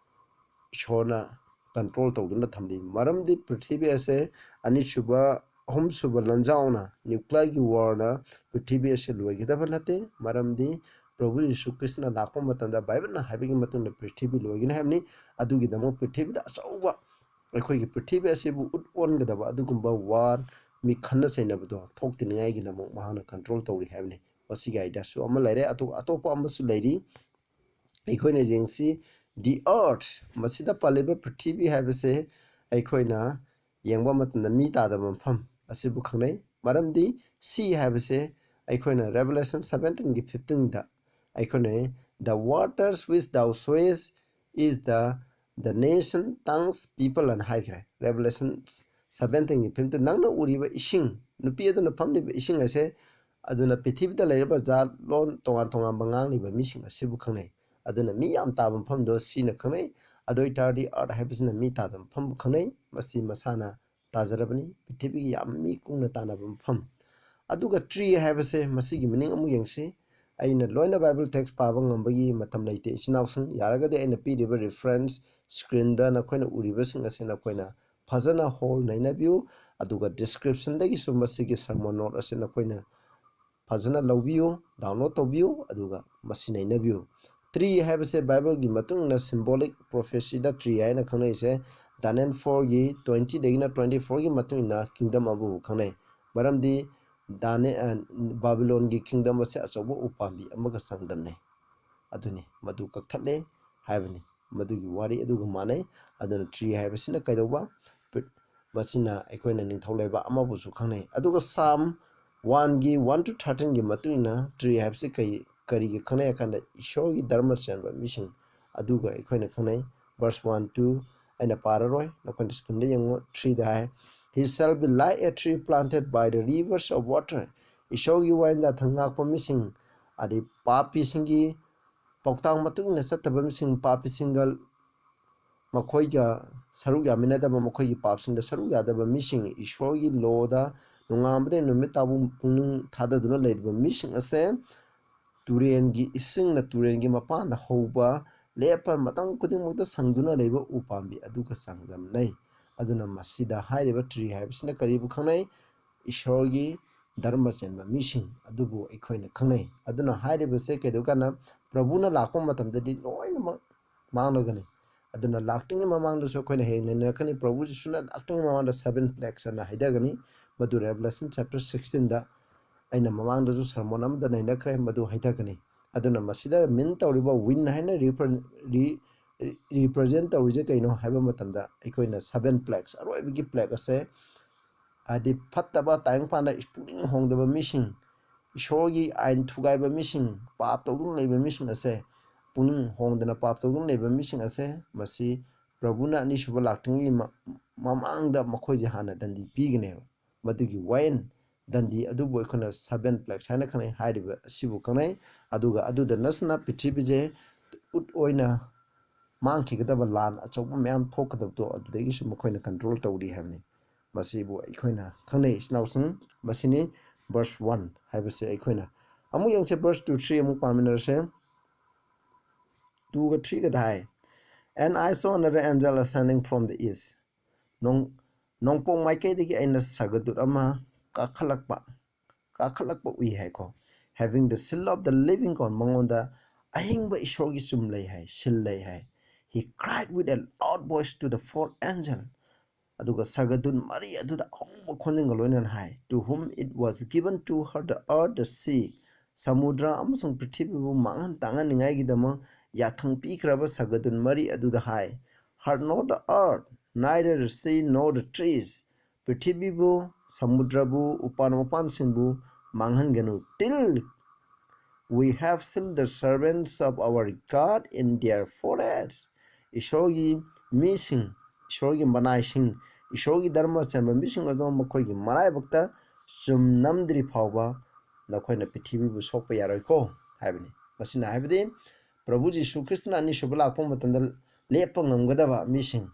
ꯏꯁꯣꯔꯅ control ꯇꯧꯗꯨꯅ ꯊꯝꯂꯤ꯫ ꯃꯔꯝꯗꯤ ꯄ꯭ꯔꯤꯊꯤꯕꯤ ꯑꯁꯦ ꯑꯅꯤꯁꯨꯕ, ꯑꯍꯨꯝꯁꯨꯕ ꯂꯥꯟꯖꯥꯎꯅ, nuclearꯒꯤ warꯅ ꯄ꯭ꯔꯤꯊꯤꯕꯤ ꯑꯁꯦ ꯂꯣꯏꯒꯗꯕ ꯅꯠꯇꯦ꯫ ꯃꯔꯝꯗꯤ ꯄ꯭ꯔꯚꯨ ꯌꯤꯁꯨ ꯈ꯭ꯔꯤꯁꯇꯅ ꯂꯥꯛꯄ ꯃꯇꯝꯗ ꯕꯥꯏꯕꯜꯅ ꯍꯥꯏꯕꯒꯤ ꯃꯇꯨꯡ ꯏꯟꯅ ꯄ꯭ꯔꯤꯊꯤꯕꯤ ꯂꯣꯏꯒꯅꯤ ꯍꯥꯏꯕꯅꯤ꯫ ꯑꯗꯨꯒꯤꯗꯃꯛ ꯄ꯭ꯔꯤꯊꯤꯕꯤꯗ ꯑꯆꯧꯕ, ꯑꯩꯈꯣꯏꯒꯤ ꯄ꯭ꯔꯤꯊꯤꯕꯤ ꯑꯁꯤꯕꯨ ꯎꯠ ꯑꯣꯟꯒꯗꯕ ꯑꯗꯨꯒꯨꯝꯕ war, ꯃꯤ ꯈꯠꯅ ꯆꯩꯅꯕꯗꯣ ꯊꯣꯛꯇꯅꯤꯡꯉꯥꯏꯒꯤꯗꯃꯛ ꯃꯍꯥꯛꯅ control ꯇꯧꯔꯤ ꯍꯥꯏꯕꯅꯤ꯫ ꯃꯁꯤꯒꯤ ideaꯁꯨ ꯑꯃ ꯂꯩꯔꯦ꯫ ꯑꯗꯨꯒ ꯑꯇꯣꯞꯄ ꯑꯃꯁꯨ ꯂꯩꯔꯤ꯫ ꯑꯩꯈꯣꯏꯅ ꯌꯦꯡꯁꯤ, the earth, ꯃꯁꯤꯗ ꯄꯜꯂꯤꯕ ꯄ꯭ꯔꯤꯊꯤꯕꯤ ꯍꯥꯏꯕꯁꯦ ꯑꯩꯈꯣꯏꯅ ꯌꯦꯡꯕ ꯃꯇꯝꯗ ꯃꯤ ꯇꯥꯗꯕ ꯃꯐꯝ ꯑꯁꯤꯕꯨ ꯈꯪꯅꯩ꯫ ꯃꯔꯝꯗꯤ sea ꯍꯥꯏꯕꯁꯦ ꯑꯩꯈꯣꯏꯅ Revelation seventeenꯒꯤ fifteenꯗ ꯑꯩꯈꯣꯏꯅ, "The waters which thou sawest is the, the nation, tongues, people" ꯑꯅ ꯍꯥꯏꯈ꯭ꯔꯦ꯫ Revelation seventeenꯒꯤ fifteen, ꯅꯪꯅ ꯎꯔꯤꯕ ꯏꯁꯤꯡ, ꯅꯨꯄꯤ ꯑꯗꯨꯅ ꯐꯝꯂꯤꯕ ꯏꯁꯤꯡ ꯑꯁꯦ, ꯑꯗꯨꯅ ꯄ꯭ꯔꯤꯊꯤꯕꯤꯗ ꯂꯩꯔꯤꯕ ꯖꯥꯠ ꯂꯣꯟ ꯇꯣꯉꯥꯟ ꯇꯣꯉꯥꯟꯕ ꯉꯥꯡꯂꯤꯕ ꯃꯤꯁꯤꯡ ꯑꯁꯤꯕꯨ ꯈꯪꯅꯩ꯫ ꯑꯗꯨꯅ ꯃꯤ ꯌꯥꯝ ꯇꯥꯕ ꯃꯐꯝꯗꯣ seaꯅ ꯈꯪꯅꯩ꯫ ꯑꯗꯨ ꯑꯣꯏ ꯇꯥꯔꯗꯤ earth ꯍꯥꯏꯕꯁꯤꯅ ꯃꯤ ꯇꯥꯗꯕ ꯃꯐꯝꯕꯨ ꯈꯪꯅꯩ꯫ ꯃꯁꯤ ꯃꯁꯥꯅ ꯇꯥꯖꯔꯕꯅꯤ, ꯄ꯭ꯔꯤꯊꯤꯕꯤꯒꯤ ꯌꯥꯝ ꯃꯤ ꯀꯨꯡꯅ ꯇꯥꯅꯕ ꯃꯐꯝ꯫ ꯑꯗꯨꯒ tree ꯍꯥꯏꯕꯁꯦ, ꯃꯁꯤꯒꯤ meaning ꯑꯃꯨꯛ ꯌꯦꯡꯁꯤ꯫ ꯑꯩꯅ ꯂꯣꯏꯅ Bible text ꯄꯥꯕ ꯉꯝꯕꯒꯤ ꯃꯇꯝ ꯂꯩꯇꯦ, ꯏꯆꯤꯟ ꯏꯅꯥꯎꯁꯤꯡ꯫ ꯌꯥꯔꯒꯗꯤ ꯑꯩꯅ ꯄꯤꯔꯤꯕ reference screenꯗ ꯅꯈꯣꯏꯅ ꯎꯔꯤꯕꯁꯤꯡ ꯑꯁꯤ ꯅꯈꯣꯏꯅ ꯐꯖꯅ hold ꯅꯩꯅꯕꯤꯌꯨ, ꯑꯗꯨꯒ descriptionꯗꯒꯤꯁꯨ ꯃꯁꯤꯒꯤ sermon note ꯑꯁꯤ ꯅꯈꯣꯏꯅ ꯐꯖꯅ ꯂꯧꯕꯤꯌꯨ, download ꯇꯧꯕꯤꯌꯨ, ꯑꯗꯨꯒ ꯃꯁꯤ ꯅꯩꯅꯕꯤꯌꯨ꯫ Tree ꯍꯥꯏꯕꯁꯦ Bible ꯒꯤ ꯃꯇꯨꯡ ꯏꯟꯅ symbolic prophecy ꯗ tree ꯍꯥꯏꯅ ꯈꯪꯅꯩꯁꯦ Daniel four ꯒꯤ twenty ꯗꯒꯤꯅ twenty four ꯒꯤ ꯃꯇꯨꯡ ꯏꯟꯅ kingdom ꯑꯃꯕꯨ ꯈꯪꯅꯩ꯫ ꯃꯔꯝꯗꯤ ꯗꯥꯅꯦ-, ꯑ, ꯕꯥꯕꯤꯂꯣꯟꯒꯤ kingdom ꯑꯁꯦ ꯑꯆꯧꯕ ꯎꯄꯥꯝꯕꯤ ꯑꯃꯒ ꯆꯥꯡꯗꯝꯅꯩ꯫ ꯑꯗꯨꯅꯤ, ꯃꯗꯨ ꯀꯛꯊꯠꯂꯦ ꯍꯥꯏꯕꯅꯤ꯫ ꯃꯗꯨꯒꯤ ꯋꯥꯔꯤ ꯑꯗꯨꯒ ꯃꯥꯟꯅꯩ꯫ ꯑꯗꯨꯅ tree ꯍꯥꯏꯕꯁꯤꯅ ꯀꯩꯗꯧꯕ? ꯃꯁꯤꯅ ꯑꯩꯈꯣꯏꯅ ꯅꯤꯡꯊꯧ ꯂꯩꯕꯥꯛ ꯑꯃꯕꯨꯁꯨ ꯈꯪꯅꯩ꯫ ꯑꯗꯨꯒ Psalm one ꯒꯤ one to thirteen ꯒꯤ ꯃꯇꯨꯡ ꯏꯟꯅ tree ꯍꯥꯏꯕꯁꯤ ꯀꯩ, ꯀꯔꯤꯒꯤ ꯈꯪꯅꯩ ꯍꯥꯏ ꯀꯥꯟꯗ ꯏꯁꯣꯔꯒꯤ ꯙꯔꯃ ꯆꯦꯟꯕ ꯃꯤꯁꯤꯡ ꯑꯗꯨꯒ ꯑꯩꯈꯣꯏꯅ ꯈꯪꯅꯩ꯫ Verse one, two ꯑꯩꯅ ꯄꯥꯔꯔꯣꯏ, ꯅꯈꯣꯏꯅ screen ꯗ ꯌꯦꯡꯉꯨ꯫ Three the high, "He shall be like a tree planted by the rivers of water." ꯏꯁꯣꯔꯒꯤ ꯋꯥꯌꯦꯜ ꯌꯥꯊꯪ ꯉꯥꯛꯄ ꯃꯤꯁꯤꯡ, ꯑꯗꯩ ꯄꯥꯄꯤꯁꯤꯡꯒꯤ ꯄꯥꯎꯇꯥꯛ ꯃꯇꯨꯡ ꯏꯟꯅ ꯆꯠꯇꯕ ꯃꯤꯁꯤꯡ, ꯄꯥꯄꯤꯁꯤꯡꯒ ꯃꯈꯣꯏꯒ ꯁꯔꯨꯛ ꯌꯥꯃꯤꯟꯅꯗꯕ, ꯃꯈꯣꯏꯒꯤ ꯄꯥꯞꯁꯤꯡꯗ ꯁꯔꯨꯛ ꯌꯥꯗꯕ ꯃꯤꯁꯤꯡ, ꯏꯁꯣꯔꯒꯤ law ꯗ ꯅꯣꯡꯉꯥꯟꯕꯗꯒꯤ ꯅꯨꯃꯤꯠ ꯇꯥꯕꯨ ꯄꯨꯛꯅꯤꯡ ꯊꯥꯗꯗꯨꯅ ꯂꯩꯔꯤꯕ ꯃꯤꯁꯤꯡ ꯑꯁꯦ ꯇꯨꯔꯦꯟꯒꯤ ꯏꯁꯤꯡꯅ ꯇꯨꯔꯦꯟꯒꯤ ꯃꯄꯥꯟꯗ ꯍꯧꯕ, ꯂꯦꯞꯄ ꯃꯇꯝ ꯈꯨꯗꯤꯡꯃꯛꯇ ꯁꯪꯗꯨꯅ ꯂꯩꯕ ꯎꯄꯥꯝꯕꯤ ꯑꯗꯨꯒ ꯆꯥꯡꯗꯝꯅꯩ꯫ ꯑꯗꯨꯅ ꯃꯁꯤꯗ ꯍꯥꯏꯔꯤꯕ tree ꯍꯥꯏꯕꯁꯤꯅ ꯀꯔꯤꯕꯨ ꯈꯪꯅꯩ? ꯏꯁꯣꯔꯒꯤ ꯙꯔꯃ ꯆꯦꯟꯕ ꯃꯤꯁꯤꯡ ꯑꯗꯨꯕꯨ ꯑꯩꯈꯣꯏꯅ ꯈꯪꯅꯩ꯫ ꯑꯗꯨꯅ ꯍꯥꯏꯔꯤꯕꯁꯦ ꯀꯩꯗꯧꯀꯥꯟꯗ ꯄ꯭ꯔꯚꯨꯅ ꯂꯥꯛꯄ ꯃꯇꯝꯗꯗꯤ ꯂꯣꯏꯅꯃꯛ ꯃꯥꯡꯂꯒꯅꯤ꯫ ꯑꯗꯨꯅ ꯂꯥꯛꯇ꯭ꯔꯤꯉꯩ ꯃꯃꯥꯡꯗꯁꯨ ꯑꯩꯈꯣꯏꯅ ꯍꯌꯦꯡ ꯅꯩꯅꯔꯛꯀꯅꯤ꯫ ꯄ꯭ꯔꯚꯨ ꯖꯤꯁꯨꯅ ꯂꯥꯛꯇ꯭ꯔꯤꯉꯩ ꯃꯃꯥꯡꯗ seven plagues ꯑꯅ ꯍꯥꯏꯊꯒꯅꯤ꯫ ꯃꯗꯨ Revelation chapter sixteen ꯗ ꯑꯩꯅ ꯃꯃꯥꯡꯗꯁꯨ sermon ꯑꯃꯗ ꯅꯩꯅꯈ꯭ꯔꯦ, ꯃꯗꯨ ꯍꯥꯏꯊꯒꯅꯤ꯫ ꯑꯗꯨꯅ ꯃꯁꯤꯗ mean ꯇꯧꯔꯤꯕ wind ꯍꯥꯏꯅ repre-, re-, represent ꯇꯧꯔꯤꯁꯦ ꯀꯩꯅꯣ ꯍꯥꯏꯕ ꯃꯇꯝꯗ ꯑꯩꯈꯣꯏꯅ seven plagues, ꯑꯔꯣꯏꯕꯒꯤ plague ꯑꯁꯦ, ꯍꯥꯏꯗꯤ ꯐꯠꯇꯕ ꯇꯥꯏꯕꯪꯄꯥꯟꯗ ꯄꯨꯛꯅꯤꯡ ꯍꯣꯡꯗꯕ ꯃꯤꯁꯤꯡ, ꯏꯁꯣꯔꯒꯤ ꯑꯥꯏꯟ ꯊꯨꯒꯥꯏꯕ ꯃꯤꯁꯤꯡ, ꯄꯥꯞ ꯇꯧꯗꯨꯅ ꯂꯩꯕ ꯃꯤꯁꯤꯡ ꯑꯁꯦ, ꯄꯨꯛꯅꯤꯡ ꯍꯣꯡꯗꯅ ꯄꯥꯞ ꯇꯧꯗꯨꯅ ꯂꯩꯕ ꯃꯤꯁꯤꯡ ꯑꯁꯦ, ꯃꯁꯤ ꯄ꯭ꯔꯚꯨꯅ ꯑꯅꯤꯁꯨꯕ ꯂꯥꯛꯇ꯭ꯔꯤꯉꯩꯒꯤ ꯃ-, ꯃꯃꯥꯡꯗ ꯃꯈꯣꯏꯁꯦ ꯍꯥꯟꯅ ꯗꯟꯗꯤ ꯄꯤꯒꯅꯦꯕ꯫ ꯃꯗꯨꯒꯤ ꯋꯥꯌꯦꯜ ꯗꯟꯗꯤ ꯑꯗꯨꯕꯨ ꯑꯩꯈꯣꯏꯅ seven plagues ꯍꯥꯏꯅ ꯈꯪꯅꯩ, ꯍꯥꯏꯔꯤꯕ ꯑꯁꯤꯕꯨ ꯈꯪꯅꯩ꯫ ꯑꯗꯨꯒ ꯑꯗꯨꯗ ꯅꯠꯇꯅ ꯄ꯭ꯔꯤꯊꯤꯕꯤꯁꯦ ꯎꯠ ꯑꯣꯏꯅ ꯃꯥꯡꯈꯤꯒꯗꯕ ꯂꯥꯟ ꯑꯆꯧꯕ ꯃꯌꯥꯝ ꯊꯣꯛꯀꯗꯕꯗꯣ ꯑꯗꯨꯗꯒꯤꯁꯨ ꯃꯈꯣꯏꯅ control ꯇꯧꯔꯤ ꯍꯥꯏꯕꯅꯤ꯫ ꯃꯁꯤꯕꯨ ꯑꯩꯈꯣꯏꯅ ꯈꯪꯅꯩ, ꯏꯆꯤꯟ ꯏꯅꯥꯎꯁꯤꯡ꯫ ꯃꯁꯤꯅꯤ verse one ꯍꯥꯏꯕꯁꯦ꯫ ꯑꯩꯈꯣꯏꯅ ꯑꯃꯨꯛ ꯌꯦꯡꯁꯦ, verse two, three ꯑꯃꯨꯛ ꯄꯥꯃꯤꯟꯅꯔꯁꯦ꯫ Two ꯒ three ꯒꯗ ꯍꯥꯏ, "And I saw another angel ascending from the east." ꯅꯣꯡ-, ꯅꯣꯡꯄꯣꯛ ꯃꯥꯏꯀꯩꯗꯒꯤ ꯑꯩꯅ ꯁꯔꯒꯗꯨꯠ ꯑꯃ ꯀꯥꯈꯠꯂꯛꯄ, ꯀꯥꯈꯠꯂꯛꯄ ꯎꯏ ꯍꯥꯏꯀꯣ꯫ "Having the seal of the living God," ꯃꯉꯣꯟꯗ ꯑꯍꯤꯡꯕ ꯏꯁꯣꯔꯒꯤ ꯆꯨꯝ ꯂꯩ ꯍꯥꯏ, ꯁꯤꯜ ꯂꯩ ꯍꯥꯏ꯫ He cried with a loud voice to the four angel. ꯑꯗꯨꯒ ꯁꯔꯒꯗꯨꯟ ꯃꯔꯤ ꯑꯗꯨꯗ ꯑꯍꯧꯕ ꯈꯣꯟꯖꯦꯜꯒ ꯂꯣꯏꯅꯅ ꯍꯥꯏ, "To whom it was given to her the earth, the sea." ꯁꯃꯨꯗ꯭ꯔ ꯑꯃꯁꯨꯡ ꯄ꯭ꯔꯤꯊꯤꯕꯤꯕꯨ ꯃꯥꯡꯍꯟ ꯇꯥꯛꯍꯟꯅꯤꯡꯉꯥꯏꯒꯤꯗꯃꯛ ꯌꯥꯊꯪ ꯄꯤꯈ꯭ꯔꯕ ꯁꯔꯒꯗꯨꯟ ꯃꯔꯤ ꯑꯗꯨꯗ ꯍꯥꯏ, "Hurt not the earth, neither the sea nor the trees." ꯄ꯭ꯔꯤꯊꯤꯕꯤꯕꯨ, ꯁꯃꯨꯗ꯭ꯔꯕꯨ, ꯎꯄꯥꯟ ꯋꯥꯄꯥꯟꯁꯤꯡꯕꯨ ꯃꯥꯡꯍꯟꯒꯅꯨ, "till we have sealed the servants of our God in their foreheads." ꯏꯁꯣꯔꯒꯤ ꯃꯤꯁꯤꯡ, ꯏꯁꯣꯔꯒꯤ ꯃꯅꯥꯏꯁꯤꯡ, ꯏꯁꯣꯔꯒꯤ ꯙꯔꯃ ꯆꯦꯟꯕ ꯃꯤꯁꯤꯡ ꯑꯗꯨ ꯃꯈꯣꯏꯒꯤ ꯃꯔꯥꯏꯕꯛꯇ ꯆꯨꯝ ꯅꯝꯗ꯭ꯔꯤ ꯐꯥꯎꯕ ꯅꯈꯣꯏꯅ ꯄ꯭ꯔꯤꯊꯤꯕꯤꯕꯨ ꯁꯣꯛꯄ ꯌꯥꯔꯣꯏꯀꯣ ꯍꯥꯏꯕꯅꯤ꯫ ꯃꯁꯤꯅ ꯍꯥꯏꯕꯗꯤ ꯄ꯭ꯔꯚꯨ ꯖꯤꯁꯨ ꯈ꯭ꯔꯤꯁꯇꯅ ꯑꯅꯤꯁꯨꯕ ꯂꯥꯛꯄ ꯃꯇꯝꯗ ꯂꯦꯞꯄ ꯉꯝꯒꯗꯕ ꯃꯤꯁꯤꯡ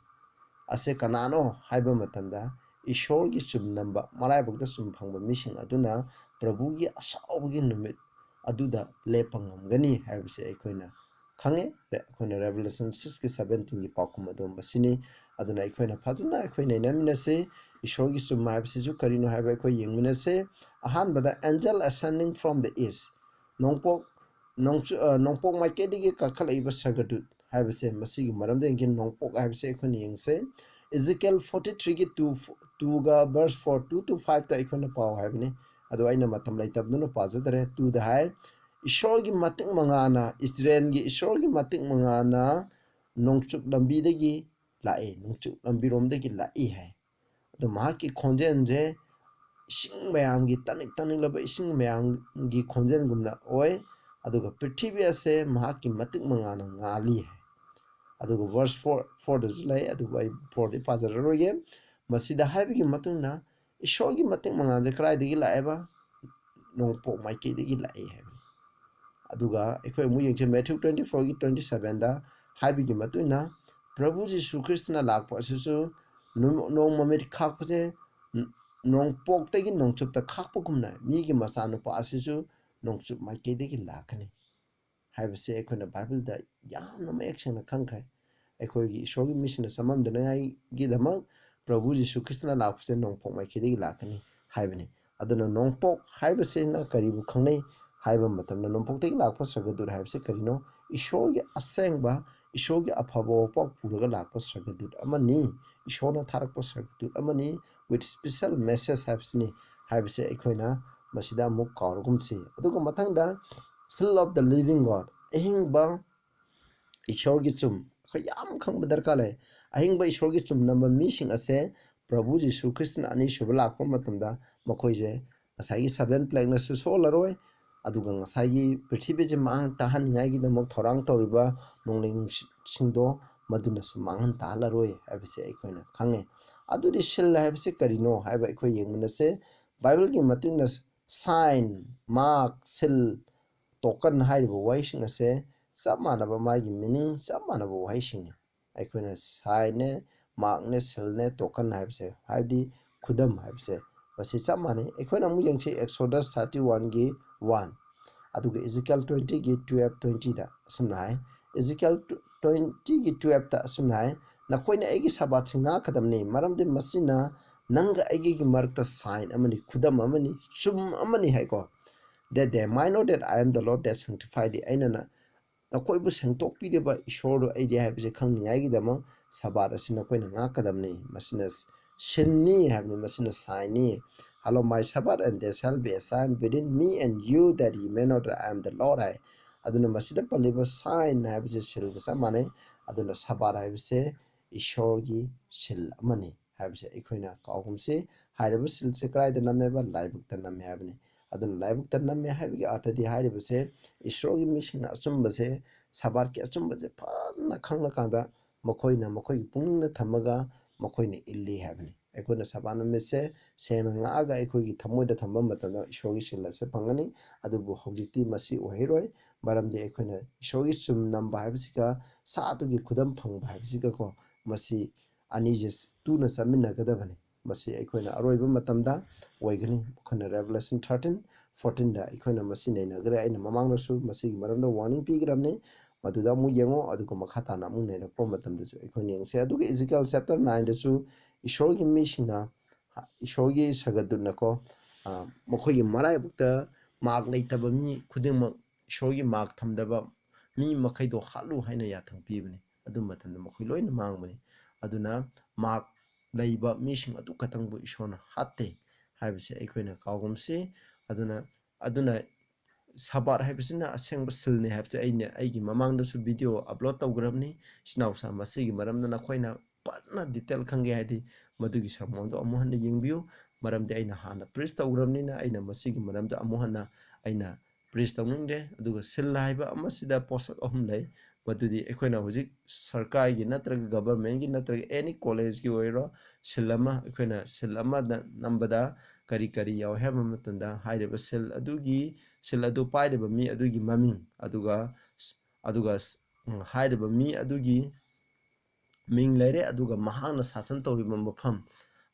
ꯑꯁꯦ ꯀꯅꯥꯅꯣ ꯍꯥꯏꯕ ꯃꯇꯝꯗ, ꯏꯁꯣꯔꯒꯤ ꯆꯨꯝ ꯅꯝꯕ, ꯃꯔꯥꯏꯕꯛꯇ ꯆꯨꯝ ꯐꯪꯕ ꯃꯤꯁꯤꯡ ꯑꯗꯨꯅ ꯄ꯭ꯔꯚꯨꯒꯤ ꯑꯁꯥꯎꯕꯒꯤ ꯅꯨꯃꯤꯠ ꯑꯗꯨꯗ ꯂꯦꯞꯄ ꯉꯝꯒꯅꯤ ꯍꯥꯏꯕꯁꯦ ꯑꯩꯈꯣꯏꯅ ꯈꯪꯉꯦ꯫ ꯔꯦ-, ꯑꯩꯈꯣꯏꯅ Revelation six ꯀꯤ seventeen ꯒꯤ ꯄꯥꯎꯈꯨꯝ ꯑꯗꯨ ꯃꯁꯤꯅꯤ꯫ ꯑꯗꯨꯅ ꯑꯩꯈꯣꯏꯅ ꯐꯖꯅ ꯑꯩꯈꯣꯏ ꯅꯩꯅꯃꯤꯟꯅꯁꯤ꯫ ꯏꯁꯣꯔꯒꯤ ꯆꯨꯝ ꯍꯥꯏꯕꯁꯤꯁꯨ ꯀꯔꯤꯅꯣ ꯍꯥꯏꯕ ꯑꯩꯈꯣꯏ ꯌꯦꯡꯃꯤꯟꯅꯁꯤ꯫ ꯑꯍꯥꯟꯕꯗ, "Angel ascending from the east." ꯅꯣꯡꯄꯣꯛ, ꯅꯣꯡꯆꯨ-, ꯑ, ꯅꯣꯡꯄꯣꯛ ꯃꯥꯏꯀꯩꯗꯒꯤ ꯀꯥꯈꯠꯂꯛꯏꯕ ꯁꯔꯒꯗꯨꯠ ꯍꯥꯏꯕꯁꯦ, ꯃꯁꯤꯒꯤ ꯃꯔꯝꯗ ꯌꯦꯡꯒꯦ꯫ ꯅꯣꯡꯄꯣꯛ ꯍꯥꯏꯕꯁꯦ ꯑꯩꯈꯣꯏꯅ ꯌꯦꯡꯁꯦ꯫ Ezekiel forty three ꯒꯤ two, two ꯒ verse four, two to five ꯇ ꯑꯩꯈꯣꯏꯅ ꯄꯥꯎ ꯍꯥꯏꯕꯅꯤ꯫ ꯑꯗꯣ ꯑꯩꯅ ꯃꯇꯝ ꯂꯩꯇꯕꯗꯨꯅ ꯄꯥꯖꯗꯔꯦ꯫ Two ꯗ ꯍꯥꯏ, "ꯏꯁꯣꯔꯒꯤ ꯃꯇꯤꯛ ꯃꯉꯥꯅ, ꯏꯁꯔꯦꯜꯒꯤ ꯏꯁꯣꯔꯒꯤ ꯃꯇꯤꯛ ꯃꯉꯥꯅ ꯅꯣꯡꯆꯨꯞ ꯂꯝꯕꯤꯗꯒꯤ ꯂꯥꯛꯏ, ꯅꯣꯡꯆꯨꯞ ꯂꯝꯕꯤꯔꯣꯝꯗꯒꯤ ꯂꯥꯛꯏ" ꯍꯥꯏ꯫ ꯑꯗꯣ ꯃꯍꯥꯛꯀꯤ ꯈꯣꯟꯖꯦꯜꯁꯦ ꯏꯁꯤꯡ ꯃꯌꯥꯝꯒꯤ, ꯇꯅꯤꯛ ꯇꯅꯤꯛꯂꯕ ꯏꯁꯤꯡ ꯃꯌꯥꯝꯒꯤ ꯈꯣꯟꯖꯦꯜꯒꯨꯝꯅ ꯑꯣꯏ, ꯑꯗꯨꯒ ꯄ꯭ꯔꯤꯊꯤꯕꯤ ꯑꯁꯦ ꯃꯍꯥꯛꯀꯤ ꯃꯇꯤꯛ ꯃꯉꯥꯅ ꯉꯥꯜꯂꯤ ꯍꯥꯏ꯫ ꯑꯗꯨꯒ verse four, four ꯗꯁꯨ ꯂꯩ, ꯑꯗꯨꯕꯨ ꯑꯩ four ꯗꯤ ꯄꯥꯖꯔꯔꯣꯏꯒꯦ꯫ ꯃꯁꯤꯗ ꯍꯥꯏꯕꯒꯤ ꯃꯇꯨꯡ ꯏꯟꯅ ꯏꯁꯣꯔꯒꯤ ꯃꯇꯤꯛ ꯃꯉꯥꯜꯁꯦ ꯀꯗꯥꯏꯗꯒꯤ ꯂꯥꯛꯑꯦꯕ? ꯅꯣꯡꯄꯣꯛ ꯃꯥꯏꯀꯩꯗꯒꯤ ꯂꯥꯛꯑꯦ ꯍꯥꯏꯕꯅꯤ꯫ ꯑꯗꯨꯒ ꯑꯩꯈꯣꯏ ꯑꯃꯨꯛ ꯌꯦꯡꯁꯤ, Matthew twenty four ꯒꯤ twenty seven ꯗ ꯍꯥꯏꯕꯒꯤ ꯃꯇꯨꯡ ꯏꯟꯅ, ꯄ꯭ꯔꯚꯨ ꯖꯤꯁꯨ ꯈ꯭ꯔꯤꯁꯇꯅ ꯂꯥꯛꯄ ꯑꯁꯤꯁꯨ ꯅꯨꯃ-, ꯅꯣꯡ ꯃꯃꯤꯠ ꯈꯥꯛꯄꯁꯦ ꯅ-, ꯅꯣꯡꯄꯣꯛꯇꯒꯤ ꯅꯣꯡꯆꯨꯞꯇ ꯈꯥꯛꯄꯒꯨꯝꯅ ꯃꯤꯒꯤ ꯃꯆꯥꯅꯨꯄꯥ ꯑꯁꯤꯁꯨ ꯅꯣꯡꯆꯨꯞ ꯃꯥꯏꯀꯩꯗꯒꯤ ꯂꯥꯛꯀꯅꯤ ꯍꯥꯏꯕꯁꯦ ꯑꯩꯈꯣꯏꯅ ꯕꯥꯏꯕꯜꯗ ꯌꯥꯝꯅ ꯃꯌꯦꯛ ꯁꯦꯡꯅ ꯈꯪꯈ꯭ꯔꯦ꯫ ꯑꯩꯈꯣꯏꯒꯤ ꯏꯁꯣꯔꯒꯤ ꯃꯤꯁꯤꯡꯅ ꯆꯃꯝꯗꯅꯉꯥꯏꯒꯤꯗꯃꯛ ꯄ꯭ꯔꯚꯨ ꯖꯤꯁꯨ ꯈ꯭ꯔꯤꯁꯇꯅ ꯂꯥꯛꯄꯁꯦ ꯅꯣꯡꯄꯣꯛ ꯃꯥꯏꯀꯩꯗꯒꯤ ꯂꯥꯛꯀꯅꯤ ꯍꯥꯏꯕꯅꯤ꯫ ꯑꯗꯨꯅ ꯅꯣꯡꯄꯣꯛ ꯍꯥꯏꯕꯁꯤꯅ ꯀꯔꯤꯕꯨ ꯈꯪꯅꯩ? ꯍꯥꯏꯕ ꯃꯇꯝꯗ ꯅꯣꯡꯄꯣꯛꯇꯒꯤ ꯂꯥꯛꯄ ꯁꯔꯒꯗꯨꯠ ꯍꯥꯏꯕꯁꯤ ꯀꯔꯤꯅꯣ? ꯏꯁꯣꯔꯒꯤ ꯑꯁꯦꯡꯕ, ꯏꯁꯣꯔꯒꯤ ꯑꯐꯕ ꯋꯥꯄꯥꯎ ꯄꯨꯔꯒ ꯂꯥꯛꯄ ꯁꯔꯒꯗꯨꯠ ꯑꯃꯅꯤ꯫ ꯏꯁꯣꯔꯅ ꯊꯥꯔꯛꯄ ꯁꯔꯒꯗꯨꯠ ꯑꯃꯅꯤ, with special message ꯍꯥꯏꯕꯁꯤꯅꯤ ꯍꯥꯏꯕꯁꯦ ꯑꯩꯈꯣꯏꯅ ꯃꯁꯤꯗ ꯑꯃꯨꯛ ꯀꯥꯎꯔꯒꯨꯝꯁꯤ꯫ ꯑꯗꯨꯒ ꯃꯊꯪꯗ seal of the living God, ꯑꯍꯤꯡꯕ ꯏꯁꯣꯔꯒꯤ ꯆꯨꯝ, ꯑꯩꯈꯣꯏ ꯌꯥꯝ ꯈꯪꯕ ꯗꯔꯀꯥꯔ ꯂꯩ꯫ ꯑꯍꯤꯡꯕ ꯏꯁꯣꯔꯒꯤ ꯆꯨꯝ ꯅꯝꯕ ꯃꯤꯁꯤꯡ ꯑꯁꯦ ꯄ꯭ꯔꯚꯨ ꯖꯤꯁꯨ ꯈ꯭ꯔꯤꯁꯇꯅ ꯑꯅꯤꯁꯨꯕ ꯂꯥꯛꯄ ꯃꯇꯝꯗ ꯃꯈꯣꯏꯁꯦ ꯉꯁꯥꯏꯒꯤ seven plagueꯅꯁꯨ ꯁꯣꯛꯍꯜꯂꯔꯣꯏ, ꯑꯗꯨꯒ ꯉꯁꯥꯏꯒꯤ ꯄ꯭ꯔꯤꯊꯤꯕꯤꯁꯦ ꯃꯥꯡ ꯇꯥꯍꯟꯅꯤꯡꯉꯥꯏꯒꯤꯗꯃꯛ ꯊꯧꯔꯥꯡ ꯇꯧꯔꯤꯕ ꯅꯣꯡꯂꯩ ꯅꯨꯡꯁꯤꯠꯁꯤꯡꯗꯣ ꯃꯗꯨꯅꯁꯨ ꯃꯥꯡꯍꯟ ꯇꯥꯍꯜꯂꯔꯣꯏ ꯍꯥꯏꯕꯁꯦ ꯑꯩꯈꯣꯏꯅ ꯈꯪꯉꯦ꯫ ꯑꯗꯨꯗꯤ seal ꯍꯥꯏꯕꯁꯤ ꯀꯔꯤꯅꯣ ꯍꯥꯏꯕ ꯑꯩꯈꯣꯏ ꯌꯦꯡꯃꯤꯟꯅꯁꯦ꯫ ꯕꯥꯏꯕꯜꯒꯤ ꯃꯇꯨꯡ ꯏꯟꯅ sign, mark, seal, token ꯍꯥꯏꯔꯤꯕ ꯋꯥꯍꯩꯁꯤꯡ ꯑꯁꯦ ꯆꯞ ꯃꯥꯟꯅꯕ, ꯃꯥꯒꯤ meaning ꯆꯞ ꯃꯥꯟꯅꯕ ꯋꯥꯍꯩꯁꯤꯡꯅꯤ꯫ ꯑꯩꯈꯣꯏꯅ signꯅꯦ, markꯅꯦ, sealꯅꯦ, token ꯍꯥꯏꯕꯁꯦ, ꯍꯥꯏꯕꯗꯤ ꯈꯨꯗꯝ ꯍꯥꯏꯕꯁꯦ, ꯃꯁꯤ ꯆꯞ ꯃꯥꯟꯅꯩ꯫ ꯑꯩꯈꯣꯏꯅ ꯑꯃꯨꯛ ꯌꯦꯡꯁꯤ Exodus thirty oneꯒꯤ one, ꯑꯗꯨꯒ Ezekiel twentyꯒꯤ twelve, twentyꯗ ꯑꯁꯨꯝꯅ ꯍꯥꯏ, Ezekiel twentyꯒꯤ twelveꯇ ꯑꯁꯨꯝꯅ ꯍꯥꯏ, "ꯅꯈꯣꯏꯅ ꯑꯩꯒꯤ ꯁꯕꯥꯠꯁꯤ ꯉꯥꯛꯀꯗꯕꯅꯤ, ꯃꯔꯝꯗꯤ ꯃꯁꯤꯅ ꯅꯪꯒ ꯑꯩꯒꯤ ꯃꯔꯛꯇ sign ꯑꯃꯅꯤ, ꯈꯨꯗꯝ ꯑꯃꯅꯤ, ꯆꯨꯝ ꯑꯃꯅꯤ" ꯍꯥꯏꯀꯣ꯫ "That they might know that I am the Lord that sanctify thee." ꯑꯩꯅ ꯅ-, ꯅꯈꯣꯏꯕꯨ ꯁꯦꯡꯗꯣꯛꯄꯤꯔꯤꯕ ꯏꯁꯣꯔꯗꯨ ꯑꯩꯗꯤ ꯍꯥꯏꯕꯁꯦ ꯈꯪꯅꯤꯡꯉꯥꯏꯒꯤꯗꯃꯛ ꯁꯕꯥꯠ ꯑꯁꯤ ꯅꯈꯣꯏꯅ ꯉꯥꯛꯀꯗꯕꯅꯤ꯫ ꯃꯁꯤꯅ sealꯅꯤ ꯍꯥꯏꯕꯅꯤ, ꯃꯁꯤꯅ signꯅꯤ꯫ "Hallow my Sabbath, and there shall be a sign between me and you, that ye may know that I am the Lord" ꯍꯥꯏ꯫ ꯑꯗꯨꯅ ꯃꯁꯤꯗ ꯄꯜꯂꯤꯕ sign ꯍꯥꯏꯕꯁꯦ sealꯒ ꯆꯞ ꯃꯥꯟꯅꯩ꯫ ꯑꯗꯨꯅ ꯁꯕꯥꯠ ꯍꯥꯏꯕꯁꯦ ꯏꯁꯣꯔꯒꯤ seal ꯑꯃꯅꯤ ꯍꯥꯏꯕꯁꯦ ꯑꯩꯈꯣꯏꯅ ꯀꯥꯎꯒꯨꯝꯁꯤ꯫ ꯍꯥꯏꯔꯤꯕ sealꯁꯦ ꯀꯗꯥꯏꯗ ꯅꯝꯃꯦꯕ? ꯂꯥꯏꯕꯛꯇ ꯅꯝꯃꯦ ꯍꯥꯏꯕꯅꯤ꯫ ꯑꯗꯨꯅ ꯂꯥꯏꯕꯛꯇ ꯅꯝꯃꯦ ꯍꯥꯏꯕꯒꯤ ꯑꯥꯔꯊꯗꯤ ꯍꯥꯏꯔꯤꯕꯁꯦ ꯏꯁꯣꯔꯒꯤ ꯃꯤꯁꯤꯡꯅ ꯑꯆꯨꯝꯕꯁꯦ, ꯁꯕꯥꯠꯀꯤ ꯑꯆꯨꯝꯕꯁꯦ ꯐꯖꯅ ꯈꯪꯂꯀꯥꯟꯗ ꯃꯈꯣꯏꯅ ꯃꯈꯣꯏꯒꯤ ꯄꯨꯛꯅꯤꯡꯗ ꯊꯝꯃꯒ ꯃꯈꯣꯏꯅ ꯏꯜꯂꯤ ꯍꯥꯏꯕꯅꯤ꯫ ꯑꯩꯈꯣꯏꯅ ꯁꯕꯥꯠ ꯅꯨꯃꯤꯠꯁꯦ ꯁꯦꯡꯅ ꯉꯥꯛꯑꯒ ꯑꯩꯈꯣꯏꯒꯤ ꯊꯃꯣꯏꯗ ꯊꯝꯕ ꯃꯇꯝꯗ ꯏꯁꯣꯔꯒꯤ seal ꯑꯁꯦ ꯐꯪꯒꯅꯤ꯫ ꯑꯗꯨꯕꯨ ꯍꯧꯖꯤꯛꯇꯤ ꯃꯁꯤ ꯑꯣꯏꯔꯣꯏ, ꯃꯔꯝꯗꯤ ꯑꯩꯈꯣꯏꯅ ꯏꯁꯣꯔꯒꯤ ꯆꯨꯝ ꯅꯝꯕ ꯍꯥꯏꯕꯁꯤꯒ ꯁꯥꯗꯨꯒꯤ ꯈꯨꯗꯝ ꯐꯪꯕ ꯍꯥꯏꯕꯁꯤꯒꯀꯣ, ꯃꯁꯤ ꯑꯅꯤꯁꯦ ꯇꯨꯅ ꯆꯠꯃꯤꯟꯅꯒꯗꯕꯅꯤ꯫ ꯃꯁꯤ ꯑꯩꯈꯣꯏꯅ ꯑꯔꯣꯏꯕ ꯃꯇꯝꯗ ꯑꯣꯏꯒꯅꯤ꯫ ꯑꯩꯈꯣꯏꯅ Revelation thirteen fourteenꯗ ꯑꯩꯈꯣꯏꯅ ꯃꯁꯤ ꯅꯩꯅꯈ꯭ꯔꯦ꯫ ꯑꯩꯅ ꯃꯃꯥꯡꯗꯁꯨ ꯃꯁꯤꯒꯤ ꯃꯔꯝꯗ warning ꯄꯤꯈ꯭ꯔꯕꯅꯤ, ꯃꯗꯨꯗ ꯑꯃꯨꯛ ꯌꯦꯡꯉꯣ, ꯑꯗꯨꯒ ꯃꯈꯥ ꯇꯥꯅ ꯑꯃꯨꯛ ꯅꯩꯔꯛꯄ ꯃꯇꯝꯗꯁꯨ ꯑꯩꯈꯣꯏꯅ ꯌꯦꯡꯁꯦ꯫ ꯑꯗꯨꯒ Ezekiel chapter nineꯗꯁꯨ ꯏꯁꯣꯔꯒꯤ ꯃꯤꯁꯤꯡꯅ, ꯏꯁꯣꯔꯒꯤ ꯁꯔꯒꯗꯨꯠꯅꯀꯣ, ꯑ, ꯃꯈꯣꯏꯒꯤ ꯃꯔꯥꯏꯕꯛꯇ ꯃꯥꯔꯛ ꯂꯩꯇꯕ ꯃꯤ ꯈꯨꯗꯤꯡꯃꯛ, ꯏꯁꯣꯔꯒꯤ ꯃꯥꯔꯛ ꯊꯝꯗꯕ ꯃꯤ ꯃꯈꯩꯗꯣ ꯍꯥꯠꯂꯨ ꯍꯥꯏꯅ ꯌꯥꯊꯪ ꯄꯤꯕꯅꯤ꯫ ꯑꯗꯨ ꯃꯇꯝꯗ ꯃꯈꯣꯏ ꯂꯣꯏꯅ ꯃꯥꯡꯕꯅꯤ꯫ ꯑꯗꯨꯅ ꯃꯥꯔꯛ ꯂꯩꯕ ꯃꯤꯁꯤꯡ ꯑꯗꯨ ꯈꯛꯇꯪꯕꯨ ꯏꯁꯣꯔꯅ ꯍꯥꯠꯇꯦ ꯍꯥꯏꯕꯁꯦ ꯑꯩꯈꯣꯏꯅ ꯀꯥꯎꯒꯨꯝꯁꯤ꯫ ꯑꯗꯨꯅ, ꯑꯗꯨꯅ ꯁꯕꯥꯠ ꯍꯥꯏꯕꯁꯤꯅ ꯑꯁꯦꯡꯕ ꯁꯤꯜꯅꯤ ꯍꯥꯏꯕꯁꯦ ꯑꯩꯅ ꯑꯩꯒꯤ ꯃꯃꯥꯡꯗꯁꯨ ꯚꯤꯗꯤꯑꯣ ꯑꯞꯂꯣꯗ ꯇꯧꯈ꯭ꯔꯕꯅꯤ꯫ ꯏꯆꯤꯟ ꯏꯅꯥꯎꯁꯥ, ꯃꯁꯤꯒꯤ ꯃꯔꯝꯗ ꯅꯈꯣꯏꯅ ꯐꯖꯅ ꯗꯤꯇꯦꯜ ꯈꯪꯒꯦ ꯍꯥꯏꯗꯤ ꯃꯗꯨꯒꯤ ꯁꯔꯃꯣꯟꯗꯣ ꯑꯃꯨꯛ ꯍꯟꯅ ꯌꯦꯡꯕꯤꯌꯨ꯫ ꯃꯔꯝꯗꯤ ꯑꯩꯅ ꯍꯥꯟꯅ ꯄ꯭ꯔꯤꯁ ꯇꯧꯈ꯭ꯔꯕꯅꯤꯅ ꯑꯩꯅ ꯃꯁꯤꯒꯤ ꯃꯔꯝꯗ ꯑꯃꯨꯛ ꯍꯟꯅ ꯑꯩꯅ ꯄ꯭ꯔꯤꯁ ꯇꯧꯅꯤꯡꯗ꯭ꯔꯦ꯫ ꯑꯗꯨꯒ ꯁꯤꯜ ꯍꯥꯏꯕ ꯑꯃꯁꯤꯗ ꯄꯣꯠꯁꯛ ꯑꯍꯨꯝ ꯂꯩ꯫ ꯃꯗꯨꯗꯤ ꯑꯩꯈꯣꯏꯅ ꯍꯧꯖꯤꯛ ꯁꯔꯀꯥꯔꯒꯤ ꯅꯠꯇ꯭ꯔꯒ ꯒꯚꯔꯟꯃꯦꯟꯒꯤ ꯅꯠꯇ꯭ꯔꯒ ꯑꯦꯅꯤ ꯀꯣꯂꯦꯖꯀꯤ ꯑꯣꯏꯔꯣ, ꯁꯤꯜ ꯑꯃ, ꯑꯩꯈꯣꯏꯅ ꯁꯤꯜ ꯑꯃꯗ ꯅꯝꯕꯗ ꯀꯔꯤ ꯀꯔꯤ ꯌꯥꯎꯏ ꯍꯥꯏꯕ ꯃꯇꯝꯗ ꯍꯥꯏꯔꯤꯕ ꯁꯤꯜ ꯑꯗꯨꯒꯤ, ꯁꯤꯜ ꯑꯗꯨ ꯄꯥꯏꯔꯤꯕ ꯃꯤ ꯑꯗꯨꯒꯤ ꯃꯃꯤꯡ, ꯑꯗꯨꯒ, ꯑꯗꯨꯒ, ꯎꯝ, ꯍꯥꯏꯔꯤꯕ ꯃꯤ ꯑꯗꯨꯒꯤ ꯃꯤꯡ ꯂꯩꯔꯦ, ꯑꯗꯨꯒ ꯃꯍꯥꯛꯅ ꯁꯥꯁꯟ ꯇꯧꯔꯤꯕ ꯃꯐꯝ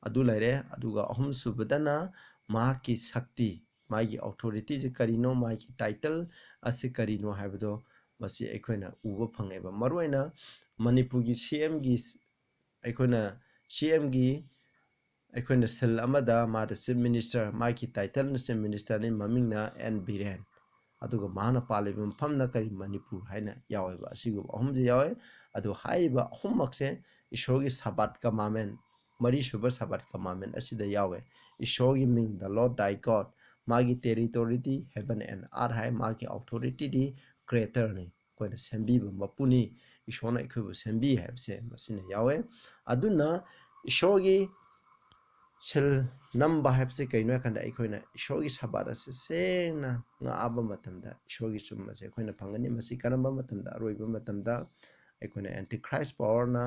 ꯑꯗꯨ ꯂꯩꯔꯦ, ꯑꯗꯨꯒ ꯑꯍꯨꯝꯁꯨꯕꯗꯅ ꯃꯍꯥꯛꯀꯤ ꯁꯛꯇꯤ, ꯃꯥꯒꯤ ꯑꯣꯊꯣꯔꯤꯇꯤꯁꯦ ꯀꯔꯤꯅꯣ, ꯃꯥꯒꯤ ꯇꯥꯏꯇꯜ ꯑꯁꯤ ꯀꯔꯤꯅꯣ ꯍꯥꯏꯕꯗꯣ ꯃꯁꯤ ꯑꯩꯈꯣꯏꯅ ꯎꯕ ꯐꯪꯉꯦꯕ꯫ ꯃꯔꯨꯑꯣꯏꯅ ꯃꯅꯤꯄꯨꯔꯒꯤ ꯁꯤ ꯑꯦꯝꯒꯤ, ꯑꯩꯈꯣꯏꯅ ꯁꯤ ꯑꯦꯝꯒꯤ, ꯑꯩꯈꯣꯏꯅ ꯁꯤꯜ ꯑꯃꯗ ꯃꯥꯗ ꯆꯤꯐ ꯃꯤꯅꯤꯁꯇꯔ, ꯃꯥꯒꯤ ꯇꯥꯏꯇꯜꯅ ꯆꯤꯐ ꯃꯤꯅꯤꯁꯇꯔꯅꯤ, ꯃꯃꯤꯡꯅ ꯑꯦꯟ ꯕꯤꯔꯦꯟ, ꯑꯗꯨꯒ ꯃꯥꯅ ꯄꯥꯜꯂꯤꯕ ꯃꯐꯝꯅ ꯀꯔꯤ, ꯃꯅꯤꯄꯨꯔ ꯍꯥꯏꯅ ꯌꯥꯎꯋꯦꯕ꯫ ꯑꯁꯤꯒꯨꯝꯕ ꯑꯍꯨꯝꯁꯦ ꯌꯥꯎꯋꯦ꯫ ꯑꯗꯨ ꯍꯥꯏꯔꯤꯕ ꯑꯍꯨꯝꯃꯛꯁꯦ ꯏꯁꯣꯔꯒꯤ ꯁꯕꯥꯠ ꯀꯃꯥꯃꯦꯟ, ꯃꯔꯤꯁꯨꯕ ꯁꯕꯥꯠ ꯀꯃꯥꯃꯦꯟ ꯑꯁꯤꯗ ꯌꯥꯎꯋꯦ꯫ ꯏꯁꯣꯔꯒꯤ ꯃꯤꯡ, the Lord thy God, ꯃꯥꯒꯤ ꯇꯦꯔꯤꯇꯣꯔꯤꯗꯤ heaven and earth ꯍꯥꯏ, ꯃꯥꯒꯤ ꯑꯣꯊꯣꯔꯤꯇꯤꯗꯤ ꯀ꯭ꯔꯤꯌꯦꯇꯔꯅꯤ, ꯑꯩꯈꯣꯏꯅ ꯁꯦꯝꯕꯤꯕ ꯃꯄꯨꯅꯤ, ꯏꯁꯣꯔꯅ ꯑꯩꯈꯣꯏꯕꯨ ꯁꯦꯝꯕꯤ ꯍꯥꯏꯕꯁꯦ ꯃꯁꯤꯅ ꯌꯥꯎꯋꯦ꯫ ꯑꯗꯨꯅ ꯏꯁꯣꯔꯒꯤ ꯁꯤꯜ ꯅꯝꯕ ꯍꯥꯏꯕꯁꯦ ꯀꯩꯅꯣ ꯍꯥꯏ ꯀꯥꯟꯗ ꯑꯩꯈꯣꯏꯅ ꯏꯁꯣꯔꯒꯤ ꯁꯕꯥꯠ ꯑꯁꯤ ꯁꯦꯡꯅ ꯉꯥꯛꯑꯕ ꯃꯇꯝꯗ ꯏꯁꯣꯔꯒꯤ ꯆꯨꯝꯕꯁꯦ ꯑꯩꯈꯣꯏꯅ ꯐꯪꯒꯅꯤ꯫ ꯃꯁꯤ ꯀꯔꯝꯕ ꯃꯇꯝꯗ? ꯑꯔꯣꯏꯕ ꯃꯇꯝꯗ ꯑꯩꯈꯣꯏꯅ ꯑꯦꯟꯇꯤꯈ꯭ꯔꯥꯏꯁ ꯄꯋꯥꯔꯅ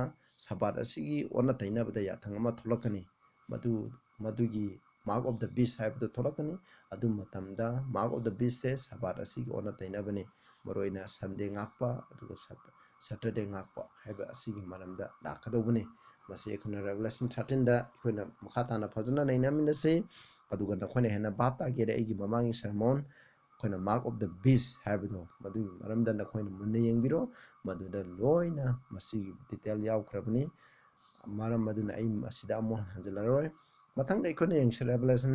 ꯁꯕꯥꯠ ꯑꯁꯤꯒꯤ ꯑꯣꯟꯅ ꯇꯩꯅꯕꯗ ꯌꯥꯊꯪ ꯑꯃ ꯊꯣꯛꯂꯛꯀꯅꯤ꯫ ꯃꯗꯨ, ꯃꯗꯨꯒꯤ mark of the beast ꯍꯥꯏꯕꯗꯨ ꯊꯣꯛꯂꯛꯀꯅꯤ꯫ ꯑꯗꯨ ꯃꯇꯝꯗ mark of the beastꯁꯦ ꯁꯕꯥꯠ ꯑꯁꯤꯒꯤ ꯑꯣꯟꯅ ꯇꯩꯅꯕꯅꯤ꯫ ꯃꯔꯨꯑꯣꯏꯅ ꯁꯟꯗꯦ ꯉꯥꯛꯄ, ꯑꯗꯨꯒ ꯁꯠ-, ꯁꯇꯔꯗꯦ ꯉꯥꯛꯄ ꯍꯥꯏꯕ ꯑꯁꯤꯒꯤ ꯃꯔꯝꯗ ꯂꯥꯛꯀꯗꯧꯕꯅꯤ꯫ ꯃꯁꯤ ꯑꯩꯈꯣꯏꯅ Revelation thirteenꯗ ꯑꯩꯈꯣꯏꯅ ꯃꯈꯥ ꯇꯥꯅ ꯐꯖꯅ ꯅꯩꯅꯃꯤꯟꯅꯁꯤ꯫ ꯑꯗꯨꯒ ꯅꯈꯣꯏꯅ ꯍꯦꯟꯅ ꯚꯥꯞ ꯇꯥꯒꯦꯔꯦ ꯑꯩꯒꯤ ꯃꯃꯥꯡꯒꯤ sermon, ꯑꯩꯈꯣꯏꯅ mark of the beast ꯍꯥꯏꯕꯗꯣ, ꯃꯗꯨꯒꯤ ꯃꯔꯝꯗ ꯅꯈꯣꯏꯅ ꯃꯨꯟꯅ ꯌꯦꯡꯕꯤꯔꯣ꯫ ꯃꯗꯨꯗ ꯂꯣꯏꯅ ꯃꯁꯤꯒꯤ detail ꯌꯥꯎꯈ꯭ꯔꯕꯅꯤ꯫ ꯃꯔꯝ ꯑꯗꯨꯅ ꯑꯩ ꯃꯁꯤꯗ ꯑꯃꯨꯛ ꯍꯟꯅ ꯍꯟꯖꯤꯜꯂꯔꯣꯏ꯫ ꯃꯊꯪꯗ ꯑꯩꯈꯣꯏꯅ ꯌꯦꯡꯁꯤ Revelation,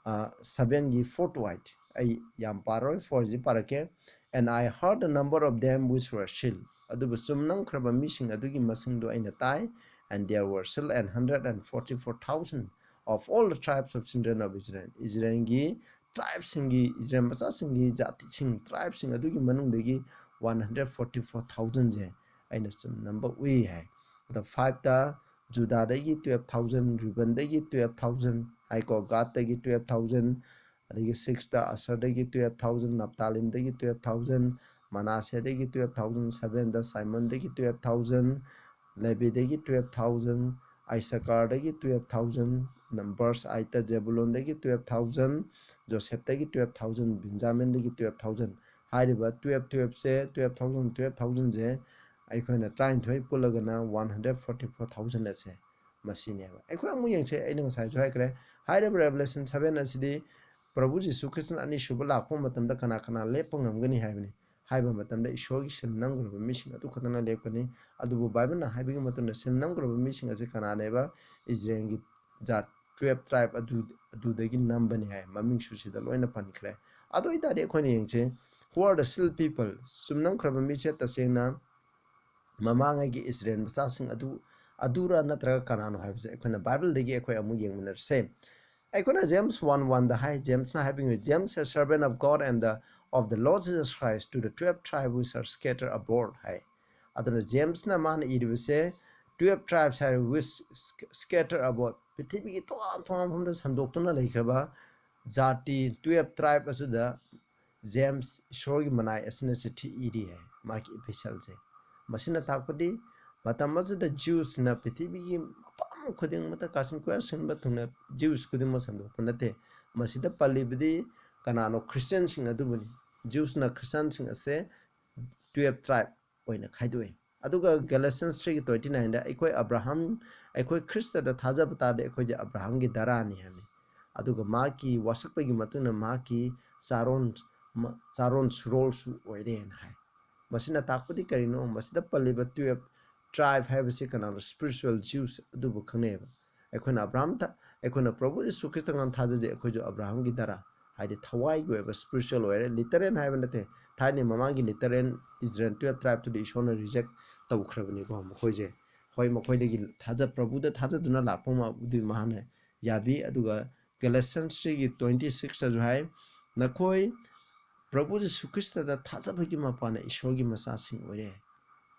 ꯑ, sevenꯒꯤ fourth white꯫ ꯑꯩ ꯌꯥꯝ ꯄꯥꯔꯣꯏ, four ꯁꯤ ꯄꯥꯔꯛꯀꯦ꯫ "And I heard the number of them which were sealed." ꯑꯗꯨꯕꯨ ꯆꯨꯝꯅꯝꯈ꯭ꯔꯕ ꯃꯤꯁꯤꯡ ꯑꯗꯨꯒꯤ ꯃꯁꯤꯡꯗꯨ ꯑꯩꯅ ꯇꯥꯏ꯫ "And there were sealed an hundred and forty-four thousand of all the tribes of children of Israel." ꯏꯖꯔꯦꯜꯒꯤ tribeꯁꯤꯡꯒꯤ, ꯏꯖꯔꯦꯜ ꯃꯆꯥꯁꯤꯡꯒꯤ ꯖꯥꯇꯤꯁꯤꯡ, tribeꯁꯤꯡ ꯑꯗꯨꯒꯤ ꯃꯅꯨꯡꯗꯒꯤ one hundred forty-four thousandꯁꯦ ꯑꯩꯅ ꯆꯨꯝꯅꯝꯕ ꯎꯏ ꯍꯥꯏ꯫ ꯑꯗꯣ fiveꯇ ꯖꯨꯗꯥꯗꯒꯤ twelve thousand, ꯔꯨꯕꯟꯗꯒꯤ twelve thousand ꯍꯥꯏꯀꯣ, ꯒꯥꯗꯇꯒꯤ twelve thousand, ꯑꯗꯒꯤ sixꯇ ꯑꯁꯔꯗꯒꯤ twelve thousand, ꯅꯞꯇꯥꯂꯤꯝꯗꯒꯤ twelve thousand, ꯃꯅꯥꯁꯦꯗꯒꯤ twelve thousand, sevenꯗ ꯁꯥꯏꯃꯣꯟꯗꯒꯤ twelve thousand, ꯂꯦꯕꯤꯗꯒꯤ twelve thousand, ꯑꯥꯏꯁꯥꯀꯥꯔꯗꯒꯤ twelve thousand, verse eightꯇ ꯖꯦꯕꯨꯂꯣꯟꯗꯒꯤ twelve thousand, ꯖꯣꯁꯦꯞꯇꯒꯤ twelve thousand, ꯕꯦꯟꯖꯥꯃꯤꯟꯗꯒꯤ twelve thousand꯫ ꯍꯥꯏꯔꯤꯕ twelve, twelveꯁꯦ, twelve thousand, twelve thousandꯁꯦ ꯑꯩꯈꯣꯏꯅ ꯇꯔꯥꯅꯤꯊꯣꯏ ꯄꯨꯜꯂꯒꯅ one hundred forty-four thousand ꯑꯁꯦ ꯃꯁꯤꯅꯦꯕ꯫ ꯑꯩꯈꯣꯏ ꯑꯃꯨꯛ ꯌꯦꯡꯁꯦ, ꯑꯩꯅ ꯉꯁꯥꯏꯁꯨ ꯍꯥꯏꯈ꯭ꯔꯦ, ꯍꯥꯏꯔꯤꯕ Revelation seven ꯑꯁꯤꯗꯤ ꯄ꯭ꯔꯚꯨ ꯖꯤꯁꯨ ꯈ꯭ꯔꯤꯁꯇꯅ ꯑꯅꯤꯁꯨꯕ ꯂꯥꯛꯄ ꯃꯇꯝꯗ ꯀꯅꯥ ꯀꯅꯥ ꯂꯦꯞꯄ ꯉꯝꯒꯅꯤ ꯍꯥꯏꯕꯅꯤ꯫ ꯍꯥꯏꯕ ꯃꯇꯝꯗ ꯏꯁꯣꯔꯒꯤ ꯁꯤꯜ ꯅꯝꯈ꯭ꯔꯕ ꯃꯤꯁꯤꯡ ꯑꯗꯨ ꯈꯛꯇꯅ ꯂꯦꯞꯀꯅꯤ꯫ ꯑꯗꯨꯕꯨ ꯕꯥꯏꯕꯜꯅ ꯍꯥꯏꯕꯒꯤ ꯃꯇꯨꯡꯗ ꯁꯤꯜ ꯅꯝꯈ꯭ꯔꯕ ꯃꯤꯁꯤꯡ ꯑꯁꯤ ꯀꯅꯥꯅꯦꯕ? ꯏꯖꯔꯦꯜꯒꯤ ꯖꯥꯠ twelve tribe ꯑꯗꯨ, ꯑꯗꯨꯗꯒꯤ ꯅꯝꯕꯅꯤ ꯍꯥꯏ꯫ ꯃꯃꯤꯡꯁꯨ ꯁꯤꯗ ꯂꯣꯏꯅ ꯄꯟꯈ꯭ꯔꯦ꯫ ꯑꯗꯨ ꯑꯣꯏꯇꯥꯔꯗꯤ ꯑꯩꯈꯣꯏꯅ ꯌꯦꯡꯁꯦ, who are the sealed people? ꯆꯨꯝꯅꯝꯈ꯭ꯔꯕ ꯃꯤꯁꯦ ꯇꯁꯦꯡꯅ ꯃꯃꯥꯡꯉꯩꯒꯤ ꯏꯖꯔꯦꯜ ꯃꯆꯥꯁꯤꯡ ꯑꯗꯨ, ꯑꯗꯨꯔ ꯅꯠꯇ꯭ꯔꯒ ꯀꯅꯥꯅꯣ ꯍꯥꯏꯕꯁꯦ ꯑꯩꯈꯣꯏꯅ ꯕꯥꯏꯕꯜꯗꯒꯤ ꯑꯩꯈꯣꯏ ꯑꯃꯨꯛ ꯌꯦꯡꯃꯤꯟꯅꯔꯁꯦ꯫ ꯑꯩꯈꯣꯏꯅ James one oneꯗ ꯍꯥꯏ, ꯖꯦꯝꯁꯅ ꯍꯥꯏꯕꯤꯌꯨ, "James, a servant of God and the, of the Lord Jesus Christ, to the twelve tribe which are scattered abroad" ꯍꯥꯏ꯫ ꯑꯗꯨꯅ ꯖꯦꯝꯁꯅ ꯃꯥꯅ ꯏꯔꯤꯕꯁꯦ twelve tribes ꯍꯥꯏꯔꯤꯕ which scattered abroad, ꯄ꯭ꯔꯤꯊꯤꯕꯤꯒꯤ ꯇꯣꯉꯥꯟ ꯇꯣꯉꯥꯟꯕ ꯃꯐꯝꯗ ꯁꯟꯗꯣꯛꯇꯨꯅ ꯂꯩꯈ꯭ꯔꯕ ꯖꯥꯇꯤ twelve tribe ꯑꯁꯤꯗ ꯖꯦꯝꯁ ꯏꯁꯣꯔꯒꯤ ꯃꯅꯥꯏ ꯑꯁꯤꯅ ꯆꯤꯊꯤ ꯏꯔꯤ ꯍꯥꯏ, ꯃꯥꯒꯤ epistle ꯁꯦ꯫ ꯃꯁꯤꯅ ꯇꯥꯛꯄꯗꯤ ꯃꯇꯝ ꯑꯁꯤꯗ Jews ꯅ ꯄ꯭ꯔꯤꯊꯤꯕꯤꯒꯤ ꯃꯐꯝ ꯈꯨꯗꯤꯡꯃꯛꯇ ꯀꯥꯆꯤꯟ ꯀꯣꯏꯌꯥ ꯁꯤꯟꯕ ꯊꯨꯡꯅ Jews ꯈꯨꯗꯤꯡꯃꯛ ꯁꯟꯗꯣꯛꯄ ꯅꯠꯇꯦ꯫ ꯃꯁꯤꯗ ꯄꯜꯂꯤꯕꯗꯤ ꯀꯅꯥꯅꯣ? Christian ꯁꯤꯡ ꯑꯗꯨꯕꯨꯅꯤ꯫ Jews ꯅ Christian ꯁꯤꯡ ꯑꯁꯦ twelve tribe ꯑꯣꯏꯅ ꯈꯥꯏꯗꯣꯛꯏ꯫ ꯑꯗꯨꯒ Galatians three twenty nine ꯗ ꯑꯩꯈꯣꯏ ꯑꯕ꯭ꯔꯥꯍꯝ, ꯑꯩꯈꯣꯏ ꯈ꯭ꯔꯤꯁꯇꯗ ꯊꯥꯖꯕ ꯇꯥꯔꯗꯤ ꯑꯩꯈꯣꯏꯁꯦ ꯑꯕ꯭ꯔꯥꯍꯝꯒꯤ ꯙꯔꯥꯅꯤ ꯍꯥꯏꯕꯅꯤ꯫ ꯑꯗꯨꯒ ꯃꯍꯥꯛꯀꯤ ꯋꯥꯁꯛꯄꯒꯤ ꯃꯇꯨꯡ ꯏꯟꯅ ꯃꯍꯥꯛꯀꯤ ꯆꯥꯔꯣꯟ, ꯃ-, ꯆꯥꯔꯣꯟ ꯁꯨꯔꯣꯜꯁꯨ ꯑꯣꯏꯔꯦꯅ ꯍꯥꯏ꯫ ꯃꯁꯤꯅ ꯇꯥꯛꯄꯗꯤ ꯀꯔꯤꯅꯣ? ꯃꯁꯤꯗ ꯄꯜꯂꯤꯕ twelve tribe ꯍꯥꯏꯕꯁꯤ ꯀꯅꯥꯅꯣ? Spiritual Jews ꯑꯗꯨꯕꯨ ꯈꯪꯅꯩꯑꯕ꯫ ꯑꯩꯈꯣꯏꯅ ꯑꯕ꯭ꯔꯥꯍꯝ ꯊ-, ꯑꯩꯈꯣꯏꯅ ꯄ꯭ꯔꯚꯨ ꯌꯤꯁꯨ ꯈ꯭ꯔꯤꯁꯇ ꯉꯝ ꯊꯥꯖꯖꯩ, ꯑꯩꯈꯣꯏꯁꯨ ꯑꯕ꯭ꯔꯥꯍꯝꯒꯤ ꯙꯔꯥ꯫ ꯍꯥꯏꯗꯤ ꯊꯋꯥꯏꯒꯤ ꯑꯣꯏꯕ spiritual ꯑꯣꯏꯔꯦ꯫ Literal ꯍꯥꯏꯕ ꯅꯠꯇꯦ, ꯊꯥꯏꯅ ꯃꯃꯥꯡꯒꯤ literal Israel twelve tribe ꯇꯨꯗꯤ ꯏꯁꯣꯔꯅ reject ꯇꯧꯈ꯭ꯔꯕꯅꯤꯀꯣ꯫ ꯃꯈꯣꯏꯁꯦ, ꯍꯣꯏ, ꯃꯈꯣꯏꯗꯒꯤ ꯊꯥꯖ-, ꯄ꯭ꯔꯚꯨꯗ ꯊꯥꯖꯗꯨꯅ ꯂꯥꯛꯄ ꯃꯥꯕꯨꯗꯤ ꯃꯍꯥꯛꯅ ꯌꯥꯕꯤ꯫ ꯑꯗꯨꯒ Galatians three ꯒꯤ twenty six ꯇꯁꯨ ꯍꯥꯏ, "ꯅꯈꯣꯏ ꯄ꯭ꯔꯚꯨ ꯖꯤꯁꯨ ꯈ꯭ꯔꯤꯁꯇꯗ ꯊꯥꯖꯕꯒꯤ ꯃꯄꯥꯟꯅ ꯏꯁꯣꯔꯒꯤ ꯃꯆꯥꯁꯤꯡ ꯑꯣꯏꯔꯦ",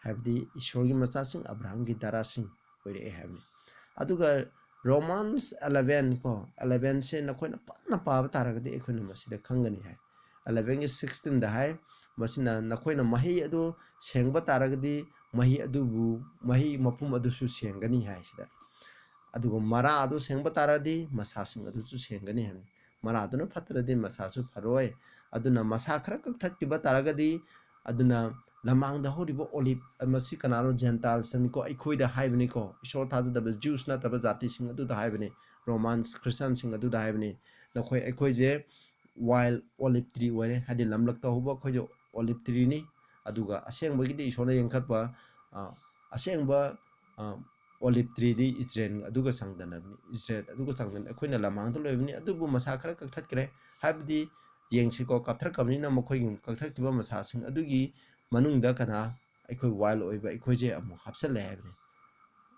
ꯍꯥꯏꯕꯗꯤ ꯏꯁꯣꯔꯒꯤ ꯃꯆꯥꯁꯤꯡ, ꯑꯕ꯭ꯔꯥꯍꯝꯒꯤ ꯗꯥꯔꯥꯁꯤꯡ ꯑꯣꯏꯔꯛꯑꯦ ꯍꯥꯏꯕꯅꯤ꯫ ꯑꯗꯨꯒ Romans eleven ꯀꯣ, eleven ꯁꯦ ꯅꯈꯣꯏꯅ ꯐꯖꯅ ꯄꯥꯕ ꯇꯥꯔꯒꯗꯤ ꯑꯩꯈꯣꯏꯅ ꯃꯁꯤꯗ ꯈꯪꯒꯅꯤ ꯍꯥꯏ꯫ Eleven ꯒꯤ sixteen ꯗ ꯍꯥꯏ, "ꯃꯁꯤꯅ ꯅꯈꯣꯏꯅ ꯃꯍꯩ ꯑꯗꯨ ꯁꯦꯡꯕ ꯇꯥꯔꯒꯗꯤ ꯃꯍꯩ ꯑꯗꯨꯕꯨ, ꯃꯍꯩ ꯃꯄꯨꯝ ꯑꯗꯨꯁꯨ ꯁꯦꯡꯒꯅꯤ" ꯍꯥꯏ ꯁꯤꯗ꯫ ꯑꯗꯨꯒ ꯃꯔꯥ ꯑꯗꯨ ꯁꯦꯡꯕ ꯇꯥꯔꯗꯤ ꯃꯁꯥꯁꯤꯡ ꯑꯗꯨꯁꯨ ꯁꯦꯡꯒꯅꯤ ꯍꯥꯏꯕꯅꯤ꯫ ꯃꯔꯥꯗꯨꯅ ꯐꯠꯇ꯭ꯔꯗꯤ ꯃꯁꯥꯁꯨ ꯐꯔꯣꯏ꯫ ꯑꯗꯨꯅ ꯃꯁꯥ ꯈꯔ ꯀꯛꯊꯠꯈꯤꯕ ꯇꯥꯔꯒꯗꯤ, ꯑꯗꯨꯅ ꯂꯃꯥꯡꯗ ꯍꯧꯔꯤꯕ olive, ꯃꯁꯤ ꯀꯅꯥꯅꯣ? Gentiles ꯅꯤꯀꯣ, ꯑꯩꯈꯣꯏꯗ ꯍꯥꯏꯕꯅꯤꯀꯣ, ꯏꯁꯣꯔ ꯊꯥꯖꯗꯕ Jews ꯅꯠꯇꯕ ꯖꯥꯇꯤꯁꯤꯡ ꯑꯗꯨꯗ ꯍꯥꯏꯕꯅꯤ, Romans Christian ꯁꯤꯡ ꯑꯗꯨꯗ ꯍꯥꯏꯕꯅꯤ꯫ ꯅꯈꯣꯏ, ꯑꯩꯈꯣꯏꯁꯦ wild olive tree ꯑꯣꯏꯔꯦ, ꯍꯥꯏꯗꯤ ꯂꯝꯂꯛꯇ ꯍꯧꯕ ꯑꯩꯈꯣꯏꯁꯦ olive tree ꯅꯤ꯫ ꯑꯗꯨꯒ ꯑꯁꯦꯡꯕꯒꯤꯗꯤ ꯏꯁꯣꯔꯅ ꯌꯦꯡꯈꯠꯄ, ꯑ, ꯑꯁꯦꯡꯕ, ꯑ, olive tree ꯗꯤ ꯏꯁꯔꯦꯜ ꯑꯗꯨꯒ ꯆꯥꯡꯗꯝꯅꯕꯅꯤ꯫ ꯏꯁꯔꯦꯜ ꯑꯗꯨꯒ ꯆꯥꯡꯗꯝꯅ-, ꯑꯩꯈꯣꯏꯅ ꯂꯃꯥꯡꯗ ꯂꯣꯏꯕꯅꯤ, ꯑꯗꯨꯕꯨ ꯃꯁꯥ ꯈꯔ ꯀꯛꯊꯠꯈ꯭ꯔꯦ꯫ ꯍꯥꯏꯕꯗꯤ ꯌꯦꯡꯁꯤꯀꯣ, ꯀꯛꯊꯠꯈ꯭ꯔꯕꯅꯤꯅ ꯃꯈꯣꯏꯒꯤ ꯀꯛꯊꯠꯈꯤꯕ ꯃꯁꯥꯁꯤꯡ ꯑꯗꯨꯒꯤ ꯃꯅꯨꯡꯗ ꯀꯅꯥ? ꯑꯩꯈꯣꯏ wild ꯑꯣꯏꯕ ꯑꯩꯈꯣꯏꯁꯦ ꯑꯃꯨꯛ ꯍꯥꯞꯆꯜꯂꯦ ꯍꯥꯏꯕꯅꯤ꯫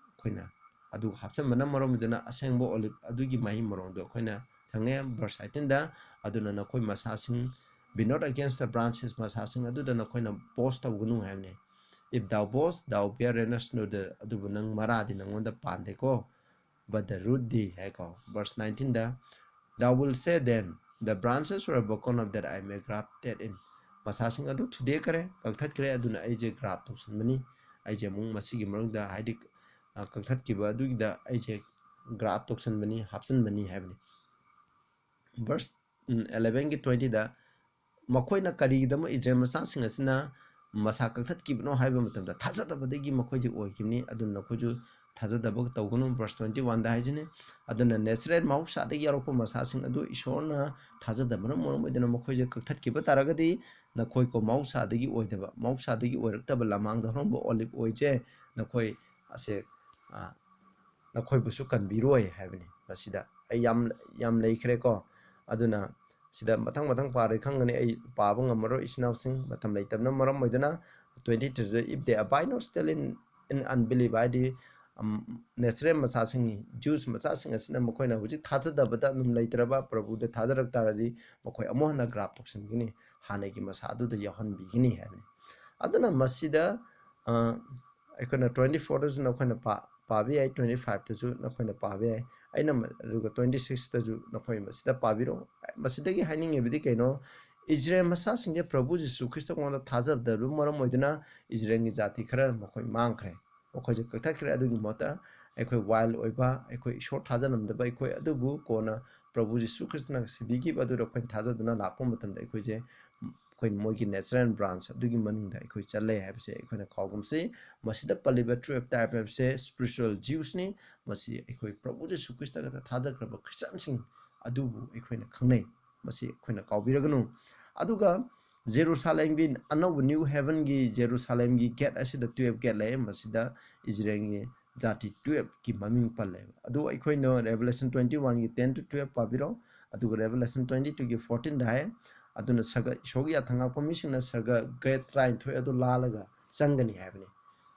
ꯑꯩꯈꯣꯏꯅ ꯑꯗꯨ ꯍꯥꯞꯆꯟꯕꯅ ꯃꯔꯝ ꯑꯣꯏꯗꯨꯅ ꯑꯁꯦꯡꯕ olive ꯑꯗꯨꯒꯤ ꯃꯍꯩ ꯃꯔꯣꯡꯗꯣ ꯑꯩꯈꯣꯏꯅ ꯐꯪꯉꯦ꯫ Verse eighteen ꯗ, "ꯑꯗꯨꯅ ꯅꯈꯣꯏ ꯃꯁꯥꯁꯤꯡ, be not against the branches, ꯃꯁꯥꯁꯤꯡ ꯑꯗꯨꯗ ꯅꯈꯣꯏꯅ boast ꯇꯧꯒꯅꯨ" ꯍꯥꯏꯕꯅꯤ꯫ "If thou boast, thou bearest no fruit", ꯑꯗꯨꯕꯨ ꯅꯪ ꯃꯔꯥꯗꯤ ꯅꯪꯉꯣꯟꯗ ꯄꯥꯟꯗꯦꯀꯣ, "but the root" ꯗꯤ ꯍꯥꯏꯀꯣ꯫ Verse nineteen the, "Thou wilt say then, the branches were broken off that I may grafted in." ꯃꯁꯥꯁꯤꯡ ꯑꯗꯨ ꯊꯨꯗꯦꯛꯈ꯭ꯔꯦ, ꯀꯛꯊꯠꯈ꯭ꯔꯦ, ꯑꯗꯨꯅ ꯑꯩꯁꯦ graft ꯇꯧꯁꯟꯕꯅꯤ꯫ ꯑꯩꯁꯦ ꯑꯃꯨꯛ ꯃꯁꯤꯒꯤ ꯃꯅꯨꯡꯗ, ꯍꯥꯏꯗꯤ, ꯑ, ꯀꯛꯊꯠꯈꯤꯕ ꯑꯗꯨꯒꯤꯗ ꯑꯩꯁꯦ graft ꯇꯧꯁꯟꯕꯅꯤ, ꯍꯥꯞꯆꯤꯟꯕꯅꯤ ꯍꯥꯏꯕꯅꯤ꯫ Verse, ꯎꯝ, eleven ꯒꯤ twenty ꯗ, "ꯃꯈꯣꯏꯅ ꯀꯔꯤꯒꯤꯗꯃꯛ ꯏꯁꯔꯦꯜ ꯃꯆꯥꯁꯤꯡ ꯑꯁꯤꯅ ꯃꯁꯥ ꯀꯛꯊꯠꯈꯤꯕꯅꯣ ꯍꯥꯏꯕ ꯃꯇꯝꯗ ꯊꯥꯖꯗꯕꯗꯒꯤ ꯃꯈꯣꯏꯗꯤ ꯑꯣꯏꯈꯤꯕꯅꯤ, ꯑꯗꯨꯅ ꯅꯈꯣꯏꯁꯨ ꯊꯥꯖꯗꯕ ꯇꯧꯒꯅꯨ"꯫ Verse twenty one ꯗ ꯍꯥꯏꯁꯤꯅꯤ, "ꯑꯗꯨꯅ natural ꯃꯍꯧꯁꯥꯗꯒꯤ ꯌꯥꯎꯔꯛꯄ ꯃꯁꯥꯁꯤꯡ ꯑꯗꯨ ꯏꯁꯣꯔꯅ ꯊꯥꯖꯗꯕꯅ ꯃꯔꯝ ꯑꯣꯏꯗꯨꯅ ꯃꯈꯣꯏꯁꯦ ꯀꯛꯊꯠꯈꯤꯕ ꯇꯥꯔꯒꯗꯤ ꯅꯈꯣꯏ ꯀꯣ ꯃꯍꯧꯁꯥꯗꯒꯤ ꯑꯣꯏꯗꯕ, ꯃꯍꯧꯁꯥꯗꯒꯤ ꯑꯣꯏꯔꯛꯇꯕ ꯂꯃꯥꯡꯗ ꯍꯧꯔꯝꯕ olive ꯑꯣꯏꯁꯦ ꯅꯈꯣꯏ ꯑꯁꯦ, ꯑ, ꯅꯈꯣꯏꯕꯨꯁꯨ ꯀꯟꯕꯤꯔꯣꯏ" ꯍꯥꯏꯕꯅꯤ꯫ ꯃꯁꯤꯗ ꯑꯩ ꯌꯥꯝ, ꯌꯥꯝ ꯂꯩꯈ꯭ꯔꯦꯀꯣ꯫ ꯑꯗꯨꯅ ꯁꯤꯗ ꯃꯊꯪ ꯃꯊꯪ ꯄꯥꯔꯦ ꯈꯪꯒꯅꯤ, ꯑꯩ ꯄꯥꯕ ꯉꯝꯃꯔꯣꯏ ꯏꯆꯤꯟ ꯏꯅꯥꯎꯁꯤꯡ, ꯃꯇꯝ ꯂꯩꯇꯕꯅ ꯃꯔꯝ ꯑꯣꯏꯗꯨꯅ꯫ Twenty three, "If they abide not still in, in unbelief", ꯍꯥꯏꯗꯤ, ꯎꯝ, ꯅꯦꯆꯔꯦꯜ ꯃꯆꯥꯁꯤꯡꯅꯤ, ꯖ꯭ꯌꯨꯁ ꯃꯆꯥꯁꯤꯡ ꯑꯁꯤꯅ ꯃꯈꯣꯏꯅ ꯍꯧꯖꯤꯛ ꯊꯥꯖꯗꯕꯗ ꯑꯗꯨꯝ ꯂꯩꯇ꯭ꯔꯕ, ꯄ꯭ꯔꯚꯨꯗ ꯊꯥꯖꯔꯛ ꯇꯥꯔꯗꯤ ꯃꯈꯣꯏ ꯑꯃꯨꯛ ꯍꯟꯅ ꯒ꯭ꯔꯥꯐ ꯇꯧꯁꯤꯟꯒꯅꯤ, ꯍꯥꯟꯅꯒꯤ ꯃꯁꯥ ꯑꯗꯨꯗ ꯌꯥꯎꯍꯟꯕꯤꯒꯅꯤ ꯍꯥꯏꯕꯅꯤ꯫ ꯑꯗꯨꯅ ꯃꯁꯤꯗ, ꯑ, ꯑꯩꯈꯣꯏꯅ twenty fourꯗꯁꯨ ꯅꯈꯣꯏꯅ ꯄꯥ-, ꯄꯥꯕ ꯌꯥꯏ, twenty fiveꯇꯁꯨ ꯅꯈꯣꯏꯅ ꯄꯥꯕ ꯌꯥꯏ꯫ ꯑꯩꯅ ꯃ-, ꯑꯗꯨꯒ twenty sixꯇꯁꯨ ꯅꯈꯣꯏ ꯃꯁꯤꯗ ꯄꯥꯕꯤꯔꯣ꯫ ꯃꯁꯤꯗꯒꯤ ꯍꯥꯏꯅꯤꯡꯉꯤꯕꯗꯤ ꯀꯩꯅꯣ? ꯏꯖꯔꯦꯜ ꯃꯆꯥꯁꯤꯡꯁꯦ ꯄ꯭ꯔꯚꯨ ꯖꯤꯁꯨ ꯈ꯭ꯔꯤꯁꯇ ꯃꯉꯣꯟꯗ ꯊꯥꯖꯕꯗꯕ ꯃꯔꯝ ꯑꯣꯏꯗꯨꯅ ꯏꯖꯔꯦꯜꯒꯤ ꯖꯥꯇꯤ ꯈꯔ ꯃꯈꯣꯏ ꯃꯥꯡꯈ꯭ꯔꯦ, ꯃꯈꯣꯏꯁꯦ ꯀꯛꯊꯠꯈ꯭ꯔꯦ꯫ ꯑꯗꯨꯒꯤ ꯃꯍꯨꯠꯇ ꯑꯩꯈꯣꯏ ꯋꯥꯏꯜ ꯑꯣꯏꯕ, ꯑꯩꯈꯣꯏ ꯏꯁꯣꯔ ꯊꯥꯖꯔꯝꯗꯕ ꯑꯩꯈꯣꯏ ꯑꯗꯨꯕꯨ ꯀꯣꯟꯅ ꯄ꯭ꯔꯚꯨ ꯖꯤꯁꯨ ꯈ꯭ꯔꯤꯁꯇꯅ ꯁꯤꯕꯤꯈꯤꯕ ꯑꯗꯨꯗ ꯑꯩꯈꯣꯏꯅ ꯊꯥꯖꯗꯨꯅ ꯂꯥꯛꯄ ꯃꯇꯝꯗ ꯑꯩꯈꯣꯏꯁꯦ, ꯑꯩꯈꯣꯏ ꯃꯣꯏꯒꯤ ꯅꯦꯆꯔꯦꯜ ꯕ꯭ꯔꯥꯟꯁ ꯑꯗꯨꯒꯤ ꯃꯅꯨꯡꯗ ꯑꯩꯈꯣꯏ ꯆꯜꯂꯦ ꯍꯥꯏꯕꯁꯦ ꯑꯩꯈꯣꯏꯅ ꯀꯥꯎꯒꯨꯝꯁꯤ꯫ ꯃꯁꯤꯗ ꯄꯜꯂꯤꯕ twelve tribe ꯍꯥꯏꯕꯁꯦ spiritual Jewsꯅꯤ꯫ ꯃꯁꯤ ꯑꯩꯈꯣꯏ ꯄ꯭ꯔꯚꯨ ꯖꯤꯁꯨ ꯈ꯭ꯔꯤꯁꯇ ꯈꯛꯇ ꯊꯥꯖꯈ꯭ꯔꯕ ꯈ꯭ꯔꯤꯁꯇꯤꯌꯥꯟꯁꯤꯡ ꯑꯗꯨꯕꯨ ꯑꯩꯈꯣꯏꯅ ꯈꯪꯅꯩ꯫ ꯃꯁꯤ ꯑꯩꯈꯣꯏꯅ ꯀꯥꯎꯕꯤꯔꯒꯅꯨ꯫ ꯑꯗꯨꯒ ꯖꯦꯔꯨꯁꯥꯂꯦꯝꯒꯤ ꯑꯅꯧꯕ New Heavenꯒꯤ ꯖꯦꯔꯨꯁꯥꯂꯦꯝꯒꯤ ꯒꯦꯠ ꯑꯁꯤꯗ twelve ꯒꯦꯠ ꯂꯩ꯫ ꯃꯁꯤꯗ ꯏꯖꯔꯦꯜꯒꯤ ꯖꯥꯇꯤ twelveꯀꯤ ꯃꯃꯤꯡ ꯄꯜꯂꯦꯕ꯫ ꯑꯗꯨ ꯑꯩꯈꯣꯏꯅ Revelation twenty oneꯒꯤ ten to twelve ꯄꯥꯕꯤꯔꯣ꯫ ꯑꯗꯨꯒ Revelation twenty twoꯒꯤ fourteenꯗ ꯍꯥꯏ, "ꯑꯗꯨꯅ ꯁꯔꯒ, ꯏꯁꯣꯔꯒꯤ ꯌꯥꯊꯪ ꯉꯥꯛꯄ ꯃꯤꯁꯤꯡꯅ ꯁꯔꯒ ꯒꯦꯠ ꯇꯔꯥꯅꯤꯊꯣꯏ ꯑꯗꯨ ꯂꯥꯜꯂꯒ ꯆꯪꯒꯅꯤ" ꯍꯥꯏꯕꯅꯤ꯫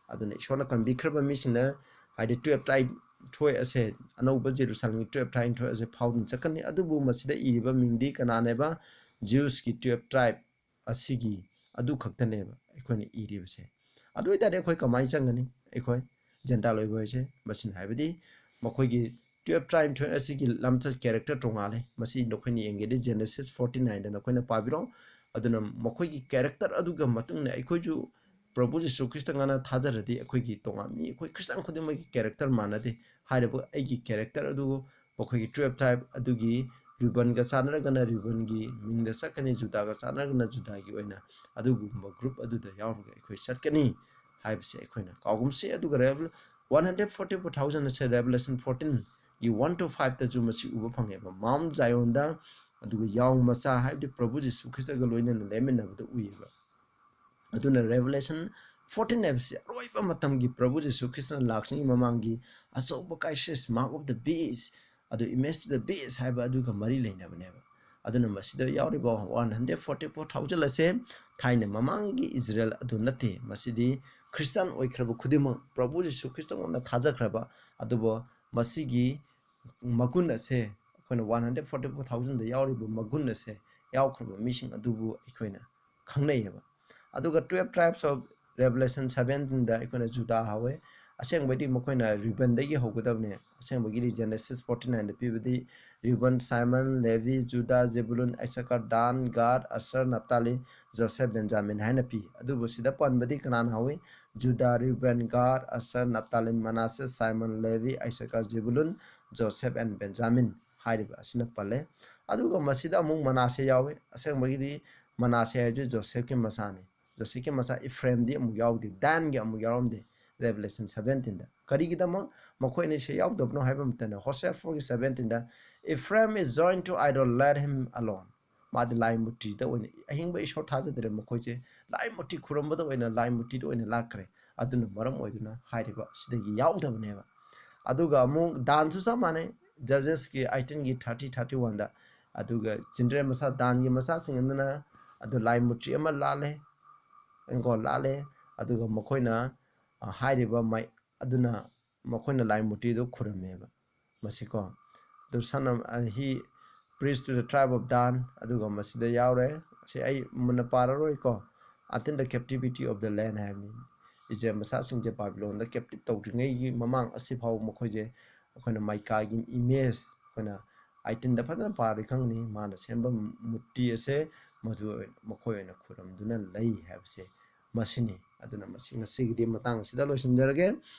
ꯑꯗꯨꯅ ꯏꯁꯣꯔꯅ ꯀꯟꯕꯤꯈ꯭ꯔꯕ ꯃꯤꯁꯤꯡꯅ, ꯍꯥꯏꯗꯤ twelve tribe ꯊꯣꯏ ꯑꯁꯦ, ꯑꯅꯧꯕ ꯖꯦꯔꯨꯁꯥꯂꯦꯝꯒꯤ twelve tribe ꯊꯣꯏ ꯑꯁꯦ ꯐꯥꯎꯗꯨꯅ ꯆꯠꯀꯅꯤ꯫ ꯑꯗꯨꯕꯨ ꯃꯁꯤꯗ ꯏꯔꯤꯕ ꯃꯤꯡꯗꯤ ꯀꯅꯥꯅꯦꯕ? Jewsꯀꯤ twelve tribe ꯑꯁꯤꯒꯤ ꯑꯗꯨ ꯈꯛꯇꯅꯦꯕ ꯑꯩꯈꯣꯏꯅ ꯏꯔꯤꯕꯁꯦ꯫ ꯑꯗꯨ ꯑꯣꯏꯇꯥꯔꯗꯤ ꯑꯩꯈꯣꯏ ꯀꯃꯥꯏꯅ ꯆꯪꯒꯅꯤ? ꯑꯩꯈꯣꯏ ꯖꯦꯟꯇꯥꯏꯜ ꯑꯣꯏꯕ ꯍꯥꯏꯁꯦ ꯃꯁꯤꯅ ꯍꯥꯏꯕꯗꯤ ꯃꯈꯣꯏꯒꯤ twelve tribe ꯊꯣꯏ ꯑꯁꯤꯒꯤ ꯂꯝꯆꯠ, ꯀꯦꯔꯦꯛꯇꯔ ꯇꯣꯉꯥꯜꯂꯦ꯫ ꯃꯁꯤ ꯅꯈꯣꯏꯅ ꯌꯦꯡꯒꯦꯗꯤ Genesis forty nineꯗ ꯅꯈꯣꯏꯅ ꯄꯥꯕꯤꯔꯣ꯫ ꯑꯗꯨꯅ ꯃꯈꯣꯏꯒꯤ ꯀꯦꯔꯦꯛꯇꯔ ꯑꯗꯨꯒ ꯃꯇꯨꯡ ꯏꯟꯅ ꯑꯩꯈꯣꯏꯁꯨ ꯄ꯭ꯔꯚꯨ ꯖꯤꯁꯨ ꯈ꯭ꯔꯤꯁꯇ ꯉꯥꯛꯅ ꯊꯥꯖꯔꯗꯤ ꯑꯩꯈꯣꯏꯒꯤ ꯇꯣꯉꯥꯟ ꯃꯤ, ꯑꯩꯈꯣꯏ ꯈ꯭ꯔꯤꯁꯇꯤꯌꯥꯟ ꯈꯨꯗꯤꯡꯃꯛꯀꯤ ꯀꯦꯔꯦꯛꯇꯔ ꯃꯥꯟꯅꯗꯦ꯫ ꯍꯥꯏꯔꯤꯕ ꯑꯩꯒꯤ ꯀꯦꯔꯦꯛꯇꯔ ꯑꯗꯨ ꯃꯈꯣꯏꯒꯤ twelve tribe ꯑꯗꯨꯒꯤ ꯔꯤꯕꯟꯒ ꯆꯥꯟꯅꯔꯒꯅ ꯔꯤꯕꯟꯒꯤ ꯃꯤꯡꯗ ꯆꯠꯀꯅꯤ, ꯖꯨꯗꯥꯒ ꯆꯥꯟꯅꯔꯒꯅ ꯖꯨꯗꯥꯒꯤ ꯑꯣꯏꯅ ꯑꯗꯨꯒꯨꯝꯕ ꯒ꯭ꯔꯨꯞ ꯑꯗꯨꯗ ꯌꯥꯎꯔꯒ ꯑꯩꯈꯣꯏ ꯆꯠꯀꯅꯤ ꯍꯥꯏꯕꯁꯦ ꯑꯩꯈꯣꯏꯅ ꯀꯥꯎꯒꯨꯝꯁꯤ꯫ ꯑꯗꯨꯒ Revel-, one hundred forty four thousand ꯑꯁꯦ Revelation fourteenꯒꯤ one to fiveꯇꯁꯨ ꯃꯁꯤ ꯎꯕ ꯐꯪꯉꯦꯕ꯫ ꯃꯥꯎꯟ ꯖꯥꯏꯌꯣꯟꯗ, ꯑꯗꯨꯒ ꯌꯥꯎ ꯃꯆꯥ, ꯍꯥꯏꯕꯗꯤ ꯄ꯭ꯔꯚꯨ ꯖꯤꯁꯨ ꯈ꯭ꯔꯤꯁꯇꯒ ꯂꯣꯏꯅꯅ ꯂꯩꯃꯤꯟꯅꯕꯗ ꯎꯏꯌꯦꯕ꯫ ꯑꯗꯨꯅ Revelation fourteen ꯍꯥꯏꯕꯁꯤ ꯑꯔꯣꯏꯕ ꯃꯇꯝꯒꯤ ꯄ꯭ꯔꯚꯨ ꯖꯤꯁꯨ ꯈ꯭ꯔꯤꯁꯇꯅ ꯂꯥꯛꯇ꯭ꯔꯤꯉꯩ ꯃꯃꯥꯡꯒꯤ ꯑꯆꯧꯕ crisis, mark of the beast, ꯑꯗꯨ image to the beast ꯍꯥꯏꯕ ꯑꯗꯨꯒ ꯃꯔꯤ ꯂꯩꯅꯕꯅꯦꯕ꯫ ꯑꯗꯨꯅ ꯃꯁꯤꯗ ꯌꯥꯎꯔꯤꯕ one hundred forty four thousand ꯑꯁꯦ ꯊꯥꯏꯅ ꯃꯃꯥꯡꯒꯤ ꯏꯖꯔꯦꯜ ꯑꯗꯨ ꯅꯠꯇꯦ꯫ ꯃꯁꯤꯗꯤ ꯈ꯭ꯔꯤꯁꯇꯥꯟ ꯑꯣꯏꯈ꯭ꯔꯕ ꯈꯨꯗꯤꯡꯃꯛ, ꯄ꯭ꯔꯚꯨ ꯖꯤꯁꯨ ꯈ꯭ꯔꯤꯁꯇꯉꯣꯟꯗ ꯊꯥꯖꯈ꯭ꯔꯕ, ꯑꯗꯨꯕꯨ ꯃꯁꯤꯒꯤ ꯃꯒꯨꯟ ꯑꯁꯦ, ꯑꯩꯈꯣꯏꯅ one hundred forty four thousandꯗ ꯌꯥꯎꯔꯤꯕ ꯃꯒꯨꯟ ꯑꯁꯦ, ꯌꯥꯎꯈ꯭ꯔꯕ ꯃꯤꯁꯤꯡ ꯑꯗꯨꯕꯨ ꯑꯩꯈꯣꯏꯅ ꯈꯪꯅꯩꯌꯦꯕ꯫ ꯑꯗꯨꯒ twelve tribes of Revelation seventeenꯗ ꯑꯩꯈꯣꯏꯅ ꯖꯨꯗꯥ ꯍꯧꯋꯦ꯫ ꯑꯁꯦꯡꯕꯩꯗꯤ ꯃꯈꯣꯏꯅ ꯔ꯭ꯌꯨꯕꯟꯗꯒꯤ ꯍꯧꯒꯗꯕꯅꯦ꯫ ꯑꯁꯦꯡꯕꯒꯤꯗꯤ Genesis forty nineꯗ ꯄꯤꯕꯗꯤ Reuben, Simeon, Levi, Judah, Zebulun, Issachar, Dan, Gad, Asher, Naphtali, Joseph, Benjamin ꯍꯥꯏꯅ ꯄꯤ꯫ ꯑꯗꯨꯕꯨ ꯁꯤꯗ ꯄꯟꯕꯗꯤ ꯀꯅꯥꯅ ꯍꯧꯏ? Judah, Reuben, Gad, Asher, Naphtali, Manasseh, Simeon, Levi, Issachar, Zebulun, Joseph and Benjamin ꯍꯥꯏꯔꯤꯕ ꯑꯁꯤꯅ ꯄꯜꯂꯦ꯫ ꯑꯗꯨꯒ ꯃꯁꯤꯗ ꯑꯃꯨꯛ ꯃꯅꯥꯁꯦ ꯌꯥꯎꯏ꯫ ꯑꯁꯦꯡꯕꯒꯤꯗꯤ ꯃꯅꯥꯁꯦ ꯍꯥꯏꯕꯁꯤ ꯖꯣꯁꯦꯐꯀꯤ ꯃꯆꯥꯅꯤ꯫ ꯖꯣꯁꯦꯐꯀꯤ ꯃꯆꯥ ꯏꯐ꯭ꯔꯦꯝꯗꯤ ꯑꯃꯨꯛ ꯌꯥꯎꯗꯦ, ꯗꯥꯟꯒꯤ ꯑꯃꯨꯛ ꯌꯥꯎꯔꯝꯗꯦ꯫ Revelation seventeenꯗ ꯀꯔꯤꯒꯤꯗꯃꯛ ꯃꯈꯣꯏ ꯑꯅꯤꯁꯦ ꯌꯥꯎꯗꯕꯅꯣ ꯍꯥꯏꯕ ꯃꯇꯝꯗ, Hosea fourꯒꯤ seventeenꯗ, "Ephraim is joined to idol, let him alone." ꯃꯥꯗꯤ ꯂꯥꯏ ꯃꯨꯔꯇꯤꯗ ꯑꯣꯏꯅ, ꯑꯍꯤꯡꯕ ꯏꯁꯣꯔ ꯊꯥꯖꯗ꯭ꯔꯦ ꯃꯈꯣꯏꯁꯦ, ꯂꯥꯏ ꯃꯨꯔꯇꯤ ꯈꯨꯔꯝꯕꯗ ꯑꯣꯏꯅ, ꯂꯥꯏ ꯃꯨꯔꯇꯤꯗ ꯑꯣꯏꯅ ꯂꯥꯛꯈ꯭ꯔꯦ꯫ ꯑꯗꯨꯅ ꯃꯔꯝ ꯑꯣꯏꯗꯨꯅ ꯍꯥꯏꯔꯤꯕ ꯑꯁꯤꯗꯒꯤ ꯌꯥꯎꯗꯕꯅꯦꯕ꯫ ꯑꯗꯨꯒ ꯑꯃꯨꯛ ꯗꯥꯟꯁꯨ ꯆꯞ ꯃꯥꯟꯅꯩ, Judgesꯀꯤ eighteenꯒꯤ thirty, thirty-oneꯗ꯫ ꯑꯗꯨꯒ ꯆꯤꯜꯗ꯭ꯔꯦꯟ ꯃꯆꯥ, ꯗꯥꯟꯒꯤ ꯃꯆꯥꯁꯤꯡ ꯑꯗꯨꯅ ꯑꯗꯨ ꯂꯥꯏ ꯃꯨꯔꯇꯤ ꯑꯃ ꯂꯥꯠꯂꯦ, ꯀꯣ, ꯂꯥꯠꯂꯦ꯫ ꯑꯗꯨꯒ ꯃꯈꯣꯏꯅ, ꯑ, ꯍꯥꯏꯔꯤꯕ ꯃꯥꯏ-, ꯑꯗꯨꯅ ꯃꯈꯣꯏꯅ ꯂꯥꯏ ꯃꯨꯔꯇꯤꯗꯨ ꯈꯨꯔꯝꯃꯦꯕ꯫ ꯃꯁꯤꯀꯣ, ꯑꯗꯨ son of, ꯑ, he priest to the tribe of Dan, ꯑꯗꯨꯒ ꯃꯁꯤꯗ ꯌꯥꯎꯔꯦ꯫ ꯁꯤ ꯑꯩ ꯃꯨꯟꯅ ꯄꯥꯔꯔꯣꯏꯀꯣ꯫ Until the captivity of the land ꯍꯥꯏꯕꯅꯤ꯫ ꯏꯖꯔꯦꯜ ꯃꯆꯥꯁꯤꯡꯁꯦ ꯕꯥꯕꯤꯂꯣꯟꯗ captive ꯇꯧꯗ꯭ꯔꯤꯉꯩꯒꯤ ꯃꯃꯥꯡ ꯑꯁꯤ ꯐꯥꯎꯕ ꯃꯈꯣꯏꯁꯦ, ꯑꯩꯈꯣꯏꯅ ꯃꯥꯏꯀꯥꯒꯤ image, ꯑꯩꯈꯣꯏꯅ eighteenꯗ ꯐꯖꯅ ꯄꯥꯔꯗꯤ ꯈꯪꯒꯅꯤ, ꯃꯥꯅ ꯁꯦꯝꯕ ꯃꯨꯔꯇꯤ ꯑꯁꯦ ꯃꯗꯨ ꯑꯣꯏ-, ꯃꯈꯣꯏ ꯑꯣꯏꯅ ꯈꯨꯔꯨꯝꯗꯨꯅ ꯂꯩ ꯍꯥꯏꯕꯁꯦ ꯃꯁꯤꯅꯤ꯫ ꯑꯗꯨꯅ ꯃꯁꯤ ꯉꯁꯤꯒꯤꯗꯤ ꯃꯇꯥꯡ ꯑꯁꯤꯗ ꯂꯣꯏꯁꯤꯟꯖꯔꯒꯦ꯫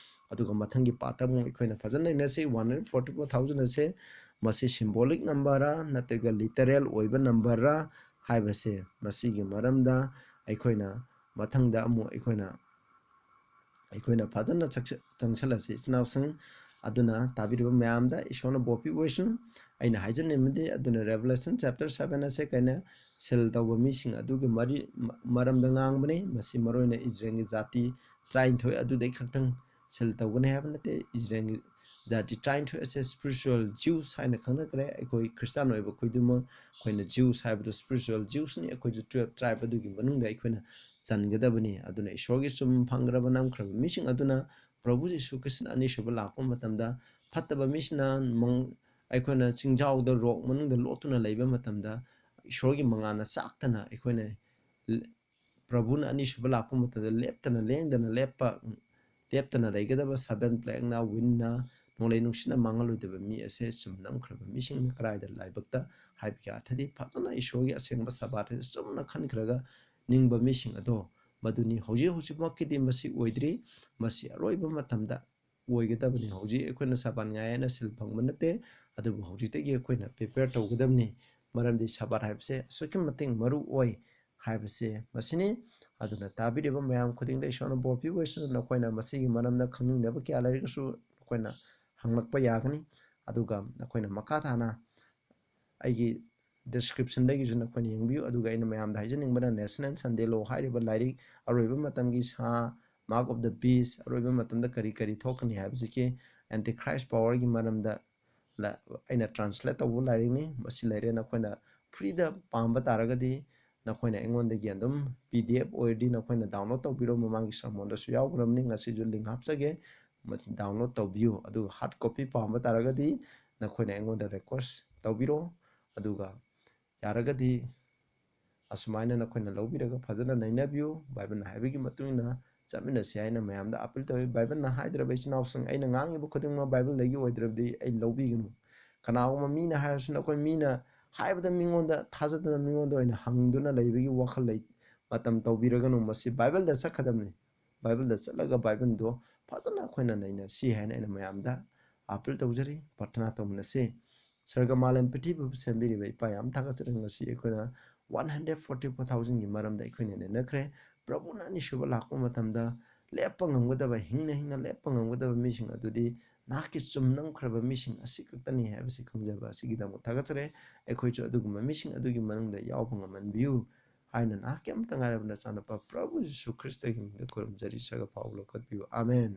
ꯑꯗꯨꯒ ꯃꯊꯪꯒꯤ part ꯑꯃꯨꯛ ꯑꯩꯈꯣꯏꯅ ꯐꯖꯅ ꯅꯩꯅꯁꯤ꯫ One hundred forty four thousand ꯑꯁꯦ ꯃꯁꯤ symbolic number ꯔ ꯅꯠꯇ꯭ꯔꯒ literal ꯑꯣꯏꯕ number ꯔ ꯍꯥꯏꯕꯁꯦ, ꯃꯁꯤꯒꯤ ꯃꯔꯝꯗ ꯑꯩꯈꯣꯏꯅ ꯃꯊꯪꯗ ꯑꯃꯨꯛ ꯑꯩꯈꯣꯏꯅ, ꯑꯩꯈꯣꯏꯅ ꯐꯖꯅ ꯆꯪꯁ-, ꯆꯪꯁꯜꯂꯁꯤ, ꯏꯆꯤꯟ ꯏꯅꯥꯎꯁꯤꯡ꯫ ꯑꯗꯨꯅ ꯇꯥꯕꯤꯔꯤꯕ ꯃꯌꯥꯝꯗ ꯏꯁꯣꯔꯅ ꯕꯣꯄꯤꯕ ꯑꯣꯏꯁꯅꯨ꯫ ꯑꯩꯅ ꯍꯥꯏꯖꯅꯤꯡꯕꯗꯤ, ꯑꯗꯨꯅ Revelation chapter seven ꯑꯁꯦ ꯀꯩꯅ seal ꯇꯧꯕ ꯃꯤꯁꯤꯡ ꯑꯗꯨꯒꯤ ꯃꯔꯤ-, ꯃ-, ꯃꯔꯝꯗ ꯉꯥꯡꯕꯅꯤ꯫ ꯃꯁꯤ ꯃꯔꯨꯑꯣꯏꯅ ꯏꯖꯔꯦꯜꯒꯤ ꯖꯥꯇꯤ ꯇꯔꯥꯅꯤꯊꯣꯏ ꯑꯗꯨꯗꯩ ꯈꯛꯇꯪ seal ꯇꯧꯒꯅꯤ ꯍꯥꯏꯕ ꯅꯠꯇꯦ꯫ ꯏꯖꯔꯦꯜꯒꯤ that the trying to as a spiritual Jews ꯍꯥꯏꯅ ꯈꯪꯅꯈ꯭ꯔꯦ꯫ ꯑꯩꯈꯣꯏ ꯈ꯭ꯔꯤꯁꯇꯥꯟ ꯑꯣꯏꯕ ꯑꯩꯈꯣꯏꯗꯨꯃꯛ ꯑꯩꯈꯣꯏꯅ Jews ꯍꯥꯏꯕꯗꯣ spiritual Jews ꯅꯤ, ꯑꯩꯈꯣꯏꯁꯨ twelve tribe ꯑꯗꯨꯒꯤ ꯃꯅꯨꯡꯗ ꯑꯩꯈꯣꯏꯅ ꯆꯟꯒꯗꯕꯅꯤ꯫ ꯑꯗꯨꯅ ꯏꯁꯣꯔꯒꯤ ꯆꯨꯝ ꯐꯪꯈ꯭ꯔꯕ ꯅꯝꯈ꯭ꯔꯕ ꯃꯤꯁꯤꯡ ꯑꯗꯨꯅ ꯄ꯭ꯔꯚꯨ ꯖꯤꯁꯨ ꯈ꯭ꯔꯤꯁꯇꯅ ꯑꯅꯤꯁꯨꯕ ꯂꯥꯛꯄ ꯃꯇꯝꯗ ꯐꯠꯇꯕ ꯃꯤꯁꯤꯅ ꯃꯪ-, ꯑꯩꯈꯣꯏꯅ ꯆꯤꯡꯖꯥꯎꯗ rock ꯃꯅꯨꯡꯗ ꯂꯣꯠꯇꯨꯅ ꯂꯩꯕ ꯃꯇꯝꯗ ꯏꯁꯣꯔꯒꯤ ꯃꯉꯥꯜꯅ ꯆꯥꯛꯇꯅ ꯑꯩꯈꯣꯏꯅ ꯂ-, ꯄ꯭ꯔꯚꯨꯅ ꯑꯅꯤꯁꯨꯕ ꯂꯥꯛꯄ ꯃꯇꯝꯗ ꯂꯦꯞꯇꯅ ꯂꯦꯡꯗꯅ ꯂꯦꯞꯄ, ꯂꯦꯞꯇꯅ ꯂꯩꯒꯗꯕ seven plague ꯅ, wind ꯅ, ꯅꯣꯡꯂꯩ ꯅꯨꯡꯁꯤꯠꯅ ꯃꯥꯡꯍꯜꯂꯣꯏꯗꯕ ꯃꯤ ꯑꯁꯦ ꯆꯨꯝ ꯅꯝꯈ꯭ꯔꯕ ꯃꯤꯁꯤꯡꯅ ꯀꯗꯥꯏꯗ ꯂꯥꯏꯕꯛꯇ ꯍꯥꯏꯕꯒꯤ ꯑꯔꯊꯗꯤ ꯐꯖꯅ ꯏꯁꯣꯔꯒꯤ ꯑꯁꯦꯡꯕ ꯁꯕꯥꯠ ꯑꯁꯤ ꯆꯨꯝꯅ ꯈꯟꯈ꯭ꯔꯒ ꯅꯤꯡꯕ ꯃꯤꯁꯤꯡ ꯑꯗꯣ ꯃꯗꯨꯅꯤ꯫ ꯍꯧꯖꯤꯛ ꯍꯧꯖꯤꯛꯃꯛꯀꯤꯗꯤ ꯃꯁꯤ ꯑꯣꯏꯗ꯭ꯔꯤ, ꯃꯁꯤ ꯑꯔꯣꯏꯕ ꯃꯇꯝꯗ ꯑꯣꯏꯒꯗꯕꯅꯤ꯫ ꯍꯧꯖꯤꯛ ꯑꯩꯈꯣꯏꯅ ꯁꯕꯥꯠ ꯉꯥꯏ ꯍꯥꯏꯅ ꯁꯤꯜ ꯐꯪꯕ ꯅꯠꯇꯦ, ꯑꯗꯨꯕꯨ ꯍꯧꯖꯤꯛꯇꯒꯤ ꯑꯩꯈꯣꯏꯅ prepare ꯇꯧꯒꯗꯕꯅꯤ꯫ ꯃꯔꯝꯗꯤ ꯁꯕꯥꯠ ꯍꯥꯏꯕꯁꯦ ꯑꯁꯨꯛꯀꯤ ꯃꯇꯤꯛ ꯃꯔꯨ ꯑꯣꯏ ꯍꯥꯏꯕꯁꯦ ꯃꯁꯤꯅꯤ꯫ ꯑꯗꯨꯅ ꯇꯥꯕꯤꯔꯤꯕ ꯃꯌꯥꯝ ꯈꯨꯗꯤꯡꯗ ꯏꯁꯣꯔꯅ ꯕꯣꯔ ꯄꯤꯕ ꯑꯣꯏꯁꯅꯨ꯫ ꯅꯈꯣꯏꯅ ꯃꯁꯤꯒꯤ ꯃꯔꯝꯗ ꯈꯪꯅꯤꯡꯗꯕ ꯀꯌꯥ ꯂꯩꯔꯒꯁꯨ ꯅꯈꯣꯏꯅ ꯍꯪꯂꯛꯄ ꯌꯥꯒꯅꯤ꯫ ꯑꯗꯨꯒ ꯅꯈꯣꯏꯅ ꯃꯈꯥ ꯇꯥꯅ ꯑꯩꯒꯤ description ꯗꯒꯤꯁꯨ ꯅꯈꯣꯏꯅ ꯌꯦꯡꯕꯤꯌꯨ꯫ ꯑꯗꯨꯒ ꯑꯩꯅ ꯃꯌꯥꯝꯗ ꯍꯥꯏꯖꯅꯤꯡꯕꯅ National Sunday Law ꯍꯥꯏꯔꯤꯕ ꯂꯥꯏꯔꯤꯛ ꯑꯔꯣꯏꯕ ꯃꯇꯝꯒꯤ ꯁꯥ, mark of the beast, ꯑꯔꯣꯏꯕ ꯃꯇꯝꯗ ꯀꯔꯤ ꯀꯔꯤ ꯊꯣꯛꯀꯅꯤ ꯍꯥꯏꯕꯁꯤꯒꯤ Antichrist power ꯒꯤ ꯃꯔꯝꯗ ꯂ-, ꯑꯩꯅ translate ꯇꯧꯕ ꯂꯥꯏꯔꯤꯛꯅꯤ꯫ ꯃꯁꯤ ꯂꯩꯔꯦ꯫ ꯅꯈꯣꯏꯅ free ꯗ ꯄꯥꯝꯕ ꯇꯥꯔꯒꯗꯤ ꯅꯈꯣꯏꯅ ꯑꯩꯉꯣꯟꯗꯒꯤ ꯑꯗꯨꯝ P D F ꯑꯣꯏꯔꯗꯤ ꯅꯈꯣꯏꯅ download ꯇꯧꯕꯤꯔꯣ꯫ ꯃꯃꯥꯡꯒꯤ sermon ꯗꯁꯨ ꯌꯥꯎꯈ꯭ꯔꯕꯅꯤ, ꯉꯁꯤꯁꯨ link ꯍꯥꯞꯆꯒꯦ, ꯃꯁꯤ download ꯇꯧꯕꯤꯌꯨ꯫ ꯑꯗꯨꯒ hard copy ꯄꯥꯝꯕ ꯇꯥꯔꯒꯗꯤ ꯅꯈꯣꯏꯅ ꯑꯩꯉꯣꯟꯗ request ꯇꯧꯕꯤꯔꯣ꯫ ꯑꯗꯨꯒ ꯌꯥꯔꯒꯗꯤ ꯑꯁꯨꯃꯥꯏꯅ ꯅꯈꯣꯏꯅ ꯂꯧꯕꯤꯔꯒ ꯐꯖꯅ ꯅꯩꯅꯕꯤꯌꯨ꯫ ꯕꯥꯏꯕꯜꯅ ꯍꯥꯏꯕꯒꯤ ꯃꯇꯨꯡ ꯏꯟꯅ ꯆꯠꯃꯤꯟꯅꯁꯤ ꯍꯥꯏꯅ ꯃꯌꯥꯝꯗ appeal ꯇꯧꯏ꯫ ꯕꯥꯏꯕꯜꯅ ꯍꯥꯏꯗ꯭ꯔꯕ ꯏꯆꯤꯟ ꯏꯅꯥꯎꯁꯤꯡ, ꯑꯩꯅ ꯉꯥꯡꯉꯤꯕ ꯈꯨꯗꯤꯡꯃꯛ ꯕꯥꯏꯕꯜꯗꯒꯤ ꯑꯣꯏꯗ꯭ꯔꯕꯗꯤ ꯑꯩ ꯂꯧꯕꯤꯒꯅꯨ꯫ ꯀꯅꯥꯒꯨꯝꯕ ꯃꯤꯅ ꯍꯥꯏꯔꯁꯨ ꯅꯈꯣꯏ ꯃꯤꯅ ꯍꯥꯏꯕꯗ ꯃꯤꯉꯣꯟꯗ ꯊꯥꯖꯗꯅ ꯃꯤꯉꯣꯟꯗ ꯑꯣꯏꯅ ꯍꯪꯗꯨꯅ ꯂꯩꯕꯒꯤ ꯋꯥꯈꯜ ꯂꯩ, ꯃꯇꯝ ꯇꯧꯕꯤꯔꯒꯅꯨ꯫ ꯃꯁꯤ ꯕꯥꯏꯕꯜꯗ ꯆꯠꯀꯗꯕꯅꯤ꯫ ꯕꯥꯏꯕꯜꯗ ꯆꯠꯂꯒ ꯕꯥꯏꯕꯜꯗꯣ ꯐꯖꯅ ꯑꯩꯈꯣꯏꯅ ꯅꯩꯅꯁꯤ ꯍꯥꯏꯅ ꯑꯩꯅ ꯃꯌꯥꯝꯗ appeal ꯇꯧꯖꯔꯤ꯫ ꯄ꯭ꯔꯊꯅꯥ ꯇꯧꯃꯤꯟꯅꯁꯤ꯫ ꯁꯔꯒ ꯃꯥꯂꯦꯝ ꯄ꯭ꯔꯤꯊꯤꯕꯤꯕꯨ ꯁꯦꯝꯕꯤꯔꯤꯕ ꯏꯄꯥ, ꯌꯥꯝ ꯊꯥꯒꯠꯆꯔꯤ꯫ ꯉꯁꯤ ꯑꯩꯈꯣꯏꯅ one hundred forty four thousand ꯒꯤ ꯃꯔꯝꯗ ꯑꯩꯈꯣꯏꯅ ꯅꯩꯅꯈ꯭ꯔꯦ꯫ ꯄ꯭ꯔꯚꯨꯅ ꯑꯅꯤꯁꯨꯕ ꯂꯥꯛꯄ ꯃꯇꯝꯗ ꯂꯦꯞꯄ ꯉꯝꯒꯗꯕ, ꯍꯤꯡꯅ ꯍꯤꯡꯅ ꯂꯦꯞꯄ ꯉꯝꯒꯗꯕ ꯃꯤꯁꯤꯡ ꯑꯗꯨꯗꯤ ꯅꯍꯥꯛꯀꯤ ꯆꯨꯝ ꯅꯝꯈ꯭ꯔꯕ ꯃꯤꯁꯤꯡ ꯑꯁꯤ ꯈꯛꯇꯅꯤ ꯍꯥꯏꯕꯁꯤ ꯈꯪꯖꯕ ꯑꯁꯤꯒꯤꯗꯃꯛ ꯊꯥꯒꯠꯆꯔꯤ꯫ ꯑꯩꯈꯣꯏꯁꯨ ꯑꯗꯨꯒꯨꯝꯕ ꯃꯤꯁꯤꯡ ꯑꯗꯨꯒꯤ ꯃꯅꯨꯡꯗ ꯌꯥꯎꯕ ꯉꯝꯍꯟꯕꯤꯌꯨ ꯍꯥꯏꯅ ꯅꯍꯥꯛꯀꯤ ꯑꯃꯠꯇ ꯉꯥꯏꯔꯕ ꯅꯆꯥꯅꯨꯄꯥ ꯄ꯭ꯔꯚꯨ ꯖꯤꯁꯨ ꯈ꯭ꯔꯤꯁꯇꯒꯤ ꯃꯤꯡꯗ ꯈꯨꯔꯨꯝꯖꯔꯤ꯫ ꯁꯔꯒ ꯐꯥꯎꯕ ꯂꯧꯈꯠꯄꯤꯌꯨ꯫ ꯑꯥꯃꯦꯟ꯫